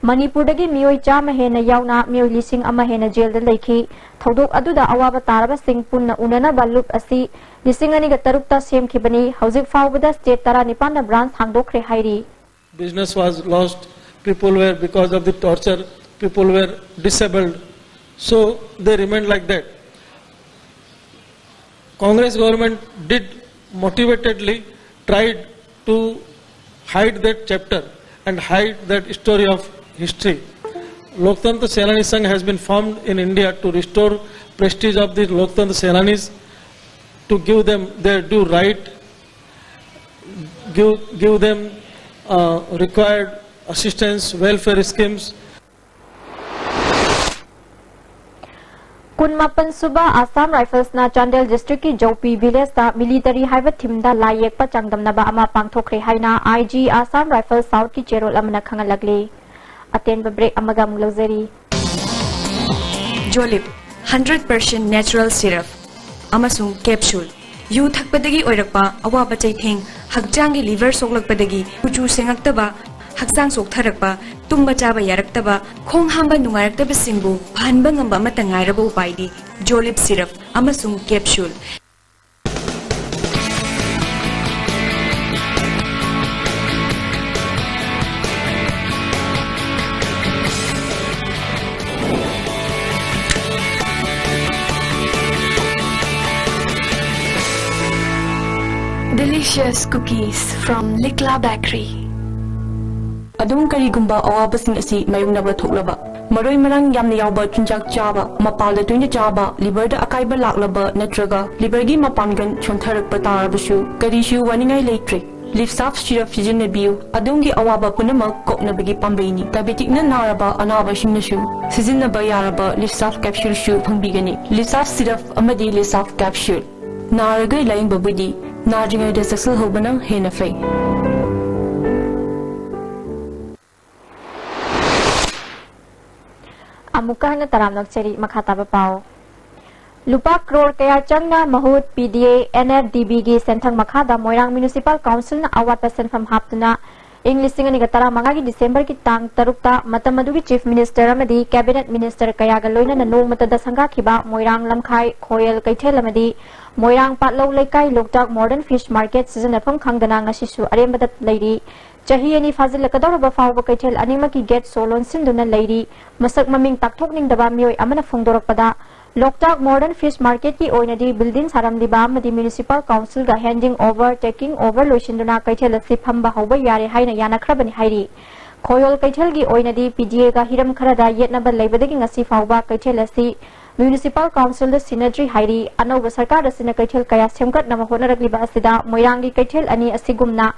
ꯃꯅꯤꯄꯨꯔꯗꯒꯤ ꯃꯤꯑꯣꯏ ꯆꯥꯝꯃ ꯍꯦꯟꯅ ꯌꯥꯎꯅ ꯃꯤꯑꯣꯏ ꯂꯤꯁꯤꯡ ꯑꯃ ꯍꯦꯟꯅ ꯖꯦꯜꯗ ꯂꯩꯈꯤ꯫ ꯊꯧꯗꯣꯛ ꯑꯗꯨꯗ ꯑꯋꯥꯕ ꯇꯥꯔꯕꯁꯤꯡ ꯄꯨꯟꯅ ꯎꯅꯅꯕ ꯂꯨꯞ ꯑꯁꯤ ꯂꯤꯁꯤꯡ ꯑꯅꯤꯒ ꯇꯔꯨꯛꯇ ꯁꯦꯝꯈꯤꯕꯅꯤ꯫ ꯍꯧꯖꯤꯛ ꯐꯥꯎꯕꯗ state ꯇꯔꯥꯅꯤꯄꯥꯟꯗ branch ꯍꯥꯡꯗꯣꯛꯈ꯭ꯔꯦ ꯍꯥꯏꯔꯤ꯫ Business was lost. People were, because of the torture, people were disabled. So they remained like that. Congress government did motivatedly tried to hide that chapter and hide that story of history. Loktantra Senani Sangh has been formed in India to restore prestige of the Loktantra Senanis, to give them their due right, give, give them uh, required assistance, welfare schemes. ꯀꯨꯟꯃꯥꯄꯟ ꯁꯨꯕ Assam Riflesꯅ Chandel districtꯀꯤ ꯖꯧꯄꯤ villageꯇ military ꯍꯥꯏꯕ themeꯗ ꯂꯥꯏ ꯌꯦꯛꯄ ꯆꯥꯡꯗꯝꯅꯕ ꯑꯃ ꯄꯥꯡꯊꯣꯛꯈ꯭ꯔꯦ ꯍꯥꯏꯅ I G Assam Rifles Southꯀꯤ ꯆꯦꯔꯣꯜ ꯑꯃꯅ ꯈꯪꯍꯜꯂꯛꯂꯤ꯫ ꯑꯇꯦꯟꯕ break ꯑꯃꯒ ꯑꯃꯨꯛ ꯂꯧꯖꯔꯤ꯫ Jolib, hundred percent natural syrup ꯑꯃꯁꯨꯡ capsule꯫ ꯌꯨ ꯊꯛꯄꯗꯒꯤ ꯑꯣꯏꯔꯛꯄ ꯑꯋꯥꯕ ꯆꯩꯊꯦꯡ, ꯍꯛꯆꯥꯡꯒꯤ liver ꯁꯣꯛꯂꯛꯄꯗꯒꯤ ꯀꯨꯆꯨ ꯁꯦꯡꯉꯛꯇꯕ, ꯍꯛꯆꯥꯡ ꯆꯣꯛꯊꯔꯛꯄ, ꯇꯨꯝꯕ ꯆꯥꯕ ꯌꯥꯔꯛꯇꯕ, ꯈꯣꯡ ꯍꯥꯝꯕ ꯅꯨꯡꯉꯥꯏꯔꯛꯇꯕꯁꯤꯡꯕꯨ ꯐꯍꯟꯕ ꯉꯝꯕ ꯑꯃꯠꯇ ꯉꯥꯏꯔꯕ ꯎꯄꯥꯏꯗꯤ Jolib syrup ꯑꯃꯁꯨꯡ capsule꯫ Delicious cookies from Likla Bakery. ꯑꯗꯨꯝ ꯀꯔꯤꯒꯨꯝꯕ ꯑꯋꯥꯕꯁꯤꯡ ꯑꯁꯤ ꯃꯥꯌꯣꯛꯅꯕ ꯊꯣꯛꯂꯕ, ꯃꯔꯣꯏ ꯃꯔꯥꯡ ꯌꯥꯝꯅ ꯌꯥꯎꯕ ꯆꯤꯟꯖꯥꯛ ꯆꯥꯕ, ꯃꯄꯥꯜꯗ ꯇꯣꯏꯅ ꯆꯥꯕ, liverꯗ ꯑꯀꯥꯏꯕ ꯂꯥꯛꯂꯕ ꯅꯠꯇ꯭ꯔꯒ liverꯒꯤ ꯃꯄꯥꯡꯒꯜ ꯁꯣꯟꯊꯔꯛꯄ ꯇꯥꯔꯕꯁꯨ ꯀꯔꯤꯁꯨ ꯋꯥꯅꯤꯡꯉꯥꯏ ꯂꯩꯇ꯭ꯔꯦ꯫ Lifesaf syrup ꯁꯤꯖꯤꯟꯅꯕꯤꯌꯨ꯫ ꯑꯗꯣꯝꯒꯤ ꯑꯋꯥꯕ ꯄꯨꯝꯅꯃꯛ ꯀꯣꯛꯅꯕꯒꯤ ꯄꯥꯝꯕꯩꯅꯤ꯫ Diabeticꯅ ꯅꯥꯔꯕ ꯑꯅꯥꯕꯁꯤꯡꯅꯁꯨ ꯁꯤꯖꯤꯟꯅꯕ ꯌꯥꯔꯕ Lifesaf capsuleꯁꯨ ꯐꯪꯕꯤꯒꯅꯤ꯫ Lifesaf syrup ꯑꯃꯗꯤ Lifesaf capsule꯫ ꯅꯥꯔꯒ ꯂꯥꯌꯦꯡꯕꯕꯨꯗꯤ ꯅꯥꯗ꯭ꯔꯤꯉꯩꯗ ꯆꯦꯛꯁꯤꯜꯍꯧꯕꯅ ꯍꯦꯟꯅ ꯐꯩ꯫ ꯑꯃꯨꯛꯀ ꯍꯟꯅ ꯇꯔꯥꯝꯅ ꯑꯣꯛꯆꯔꯤ꯫ ꯃꯈꯥ ꯇꯥꯕ ꯄꯥꯎ꯫ ꯂꯨꯄꯥ ꯀ꯭ꯔꯣꯔ ꯀꯌꯥ ꯆꯪꯅ ꯃꯍꯨꯠ P D A N F D Bꯒꯤ ꯁꯦꯟꯊꯪ ꯃꯈꯥꯗ ꯃꯣꯏꯔꯥꯡ Municipal Councilꯅ ꯑꯋꯥꯠꯄ ꯁꯦꯟꯐꯝ ꯍꯥꯞꯇꯨꯅ ꯏꯪ ꯂꯤꯁꯤꯡ ꯑꯅꯤꯒ ꯇꯔꯥꯃꯉꯥꯒꯤ Decemberꯒꯤ ꯇꯥꯡ ꯇꯔꯨꯛꯇ ꯃꯇꯝ ꯑꯗꯨꯒꯤ Chief Minister ꯑꯃꯗꯤ Cabinet Minister ꯀꯌꯥꯒ ꯂꯣꯏꯅꯅ ꯅꯣꯡꯃꯇꯗ ꯁꯪꯒꯥꯈꯤꯕ ꯃꯣꯏꯔꯥꯡ, ꯂꯝꯈꯥꯏ, ꯈꯣꯌꯦꯜ, ꯀꯩꯊꯦꯜ ꯑꯃꯗꯤ ꯃꯣꯏꯔꯥꯡ ꯄꯥꯠꯂꯧ ꯂꯩꯀꯥꯏ ꯂꯣꯛꯇꯥꯛ Modern Fish Market ꯁꯤꯖꯤꯟꯅꯐꯝ ꯈꯪꯗꯅ ꯉꯁꯤꯁꯨ ꯑꯔꯦꯝꯕꯗ ꯂꯩꯔꯤ꯫ ꯆꯍꯤ ꯑꯅꯤ ꯐꯥꯖꯤꯜꯂꯛꯀꯗꯧꯔꯕ ꯐꯥꯎꯕ ꯀꯩꯊꯦꯜ ꯑꯅꯤꯃꯛꯀꯤ gate ꯁꯣ ꯂꯣꯟꯁꯤꯟꯗꯨꯅ ꯂꯩꯔꯤ꯫ ꯃꯁꯛ ꯃꯃꯤꯡ ꯇꯥꯛꯊꯣꯛꯅꯤꯡꯗꯕ ꯃꯤꯑꯣꯏ ꯑꯃꯅ ꯐꯣꯡꯗꯣꯔꯛꯄꯗ, ꯂꯣꯛꯇꯥꯛ ꯃꯣꯗꯔꯟ ꯐꯤꯁ ꯃꯥꯔꯀꯦꯠꯀꯤ ꯑꯣꯏꯅꯗꯤ ꯕꯤꯜꯗꯤꯡ ꯁꯥꯔꯝꯂꯤꯕ ꯑꯃꯗꯤ municipal ꯀꯥꯎꯟꯁꯤꯜꯒ Handiqui over, taking over ꯂꯣꯏꯁꯤꯟꯗꯨꯅ ꯀꯩꯊꯦꯜ ꯑꯁꯤ ꯐꯝꯕ ꯍꯧꯕ ꯌꯥꯔꯦ ꯍꯥꯏꯅ ꯌꯥꯅꯈ꯭ꯔꯕꯅꯤ ꯍꯥꯏꯔꯤ꯫ ꯈꯣꯌꯣꯜ ꯀꯩꯊꯦꯜꯒꯤ ꯑꯣꯏꯅꯗꯤ ꯄꯤ ꯗꯤ ꯑꯦꯒ ꯍꯤꯔꯝ ꯈꯔꯗ ꯌꯦꯠꯅꯕ ꯂꯩꯕꯗꯒꯤ ꯉꯁꯤ ꯐꯥꯎꯕ ꯀꯩꯊꯦꯜ ꯑꯁꯤ ꯃ꯭ꯌꯨꯅꯤꯁꯤꯄꯥꯜ ꯀꯥꯎꯟꯁꯤꯜꯗ ꯁꯤꯟꯅꯗ꯭ꯔꯤ ꯍꯥꯏꯔꯤ꯫ ꯑꯅꯧꯕ ꯁꯔꯀꯥꯔ ꯑꯁꯤꯅ ꯀꯩꯊꯦꯜ ꯀꯌꯥ ꯁꯦꯝꯒꯠꯅꯕ ꯍꯣꯠꯅꯔꯛꯂꯤꯕ ꯑꯁꯤꯗ ꯃꯣꯏꯔꯥꯡꯒꯤ ꯀꯩꯊꯦꯜ ꯑꯅꯤ ꯑꯁꯤꯒꯨꯝꯅ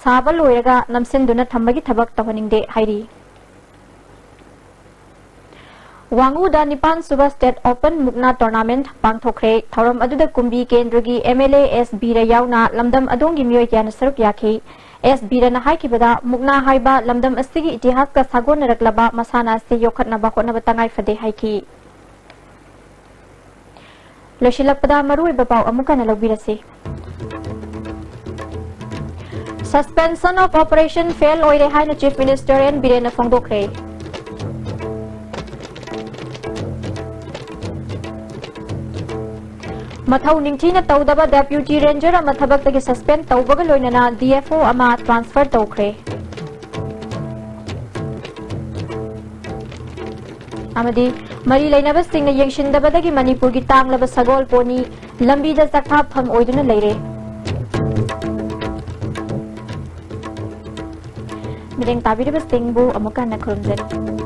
ꯁꯥꯕ ꯂꯣꯏꯔꯒ ꯅꯝꯁꯤꯟꯗꯨꯅ ꯊꯝꯕꯒꯤ ꯊꯕꯛ ꯇꯧꯍꯟꯅꯤꯡꯗꯦ ꯍꯥꯏꯔꯤ꯫ ꯋꯥꯡꯉꯨꯗ ꯅꯤꯄꯥꯟ ꯁꯨꯕ ꯁ꯭ꯇꯦꯠ ꯑꯣꯄꯟ ꯃꯨꯛꯅꯥ ꯇꯣꯔꯅꯥꯃꯦꯟꯠ ꯄꯥꯡꯊꯣꯛꯈ꯭ꯔꯦ꯫ ꯊꯧꯔꯝ ꯑꯗꯨꯗ ꯀꯨꯝꯕꯤ ꯀꯦꯟꯗ꯭ꯔꯒꯤ ꯑꯦꯝ ꯑꯦꯜ ꯑꯦ ꯑꯦꯁ ꯕꯤꯔ ꯌꯥꯎꯅ ꯂꯝꯗꯝ ꯑꯗꯣꯝꯒꯤ ꯃꯤꯑꯣꯏ ꯀꯌꯥꯅ ꯁꯔꯨꯛ ꯌꯥꯈꯤ꯫ ꯑꯦꯁ ꯕꯤꯔꯅ ꯍꯥꯏꯈꯤꯕꯗ, ꯃꯨꯛꯅꯥ ꯍꯥꯏꯕ ꯂꯝꯗꯝ ꯑꯁꯤꯒꯤ ꯏꯇꯤꯍꯥꯁꯀ ꯁꯥꯒꯣꯟꯅꯔꯛꯂꯕ ꯃꯁꯥꯟꯅ ꯑꯁꯤ ꯌꯣꯛꯈꯠꯅꯕ ꯍꯣꯠꯅꯕ ꯇꯉꯥꯏ ꯐꯗꯦ ꯍꯥꯏꯈꯤ꯫ ꯂꯣꯏꯁꯤꯜꯂꯛꯄꯗ ꯃꯔꯨꯑꯣꯏꯕ ꯄꯥꯎ ꯑꯃꯨꯛ ꯍꯟꯅ ꯂꯧꯕꯤꯔꯁꯤ꯫ Suspension of Operation fail ꯑꯣꯏꯔꯦ ꯍꯥꯏꯅ Chief Minister ꯑꯦꯟ ꯕꯤꯔꯦꯟꯅ ꯐꯣꯡꯗꯣꯛꯈ꯭ꯔꯦ꯫ ꯃꯊꯧ ꯅꯤꯡꯊꯤꯅ ꯇꯧꯗꯕ deputy ranger ꯑꯃ ꯊꯕꯛꯇꯒꯤ suspend ꯇꯧꯕꯒ ꯂꯣꯏꯅꯅ D F O ꯑꯃ transfer ꯇꯧꯈ꯭ꯔꯦ꯫ ꯑꯃꯗꯤ ꯃꯔꯤ ꯂꯩꯅꯕꯁꯤꯡꯅ ꯌꯦꯡꯁꯤꯟꯗꯕꯗꯒꯤ ꯃꯅꯤꯄꯨꯔꯒꯤ ꯇꯥꯡꯂꯕ ꯁꯒꯣꯜ ꯄꯣꯅꯤ ꯂꯝꯕꯤꯗ ꯆꯥꯛꯊꯥ ꯐꯪ ꯑꯣꯏꯗꯨꯅ ꯂꯩꯔꯦ꯫ ꯃꯤꯠꯌꯦꯡ ꯇꯥꯕꯤꯔꯤꯕꯁꯤꯡꯕꯨ ꯑꯃꯨꯛ ꯍꯟꯅ ꯈꯨꯔꯨꯝꯖꯔꯤ꯫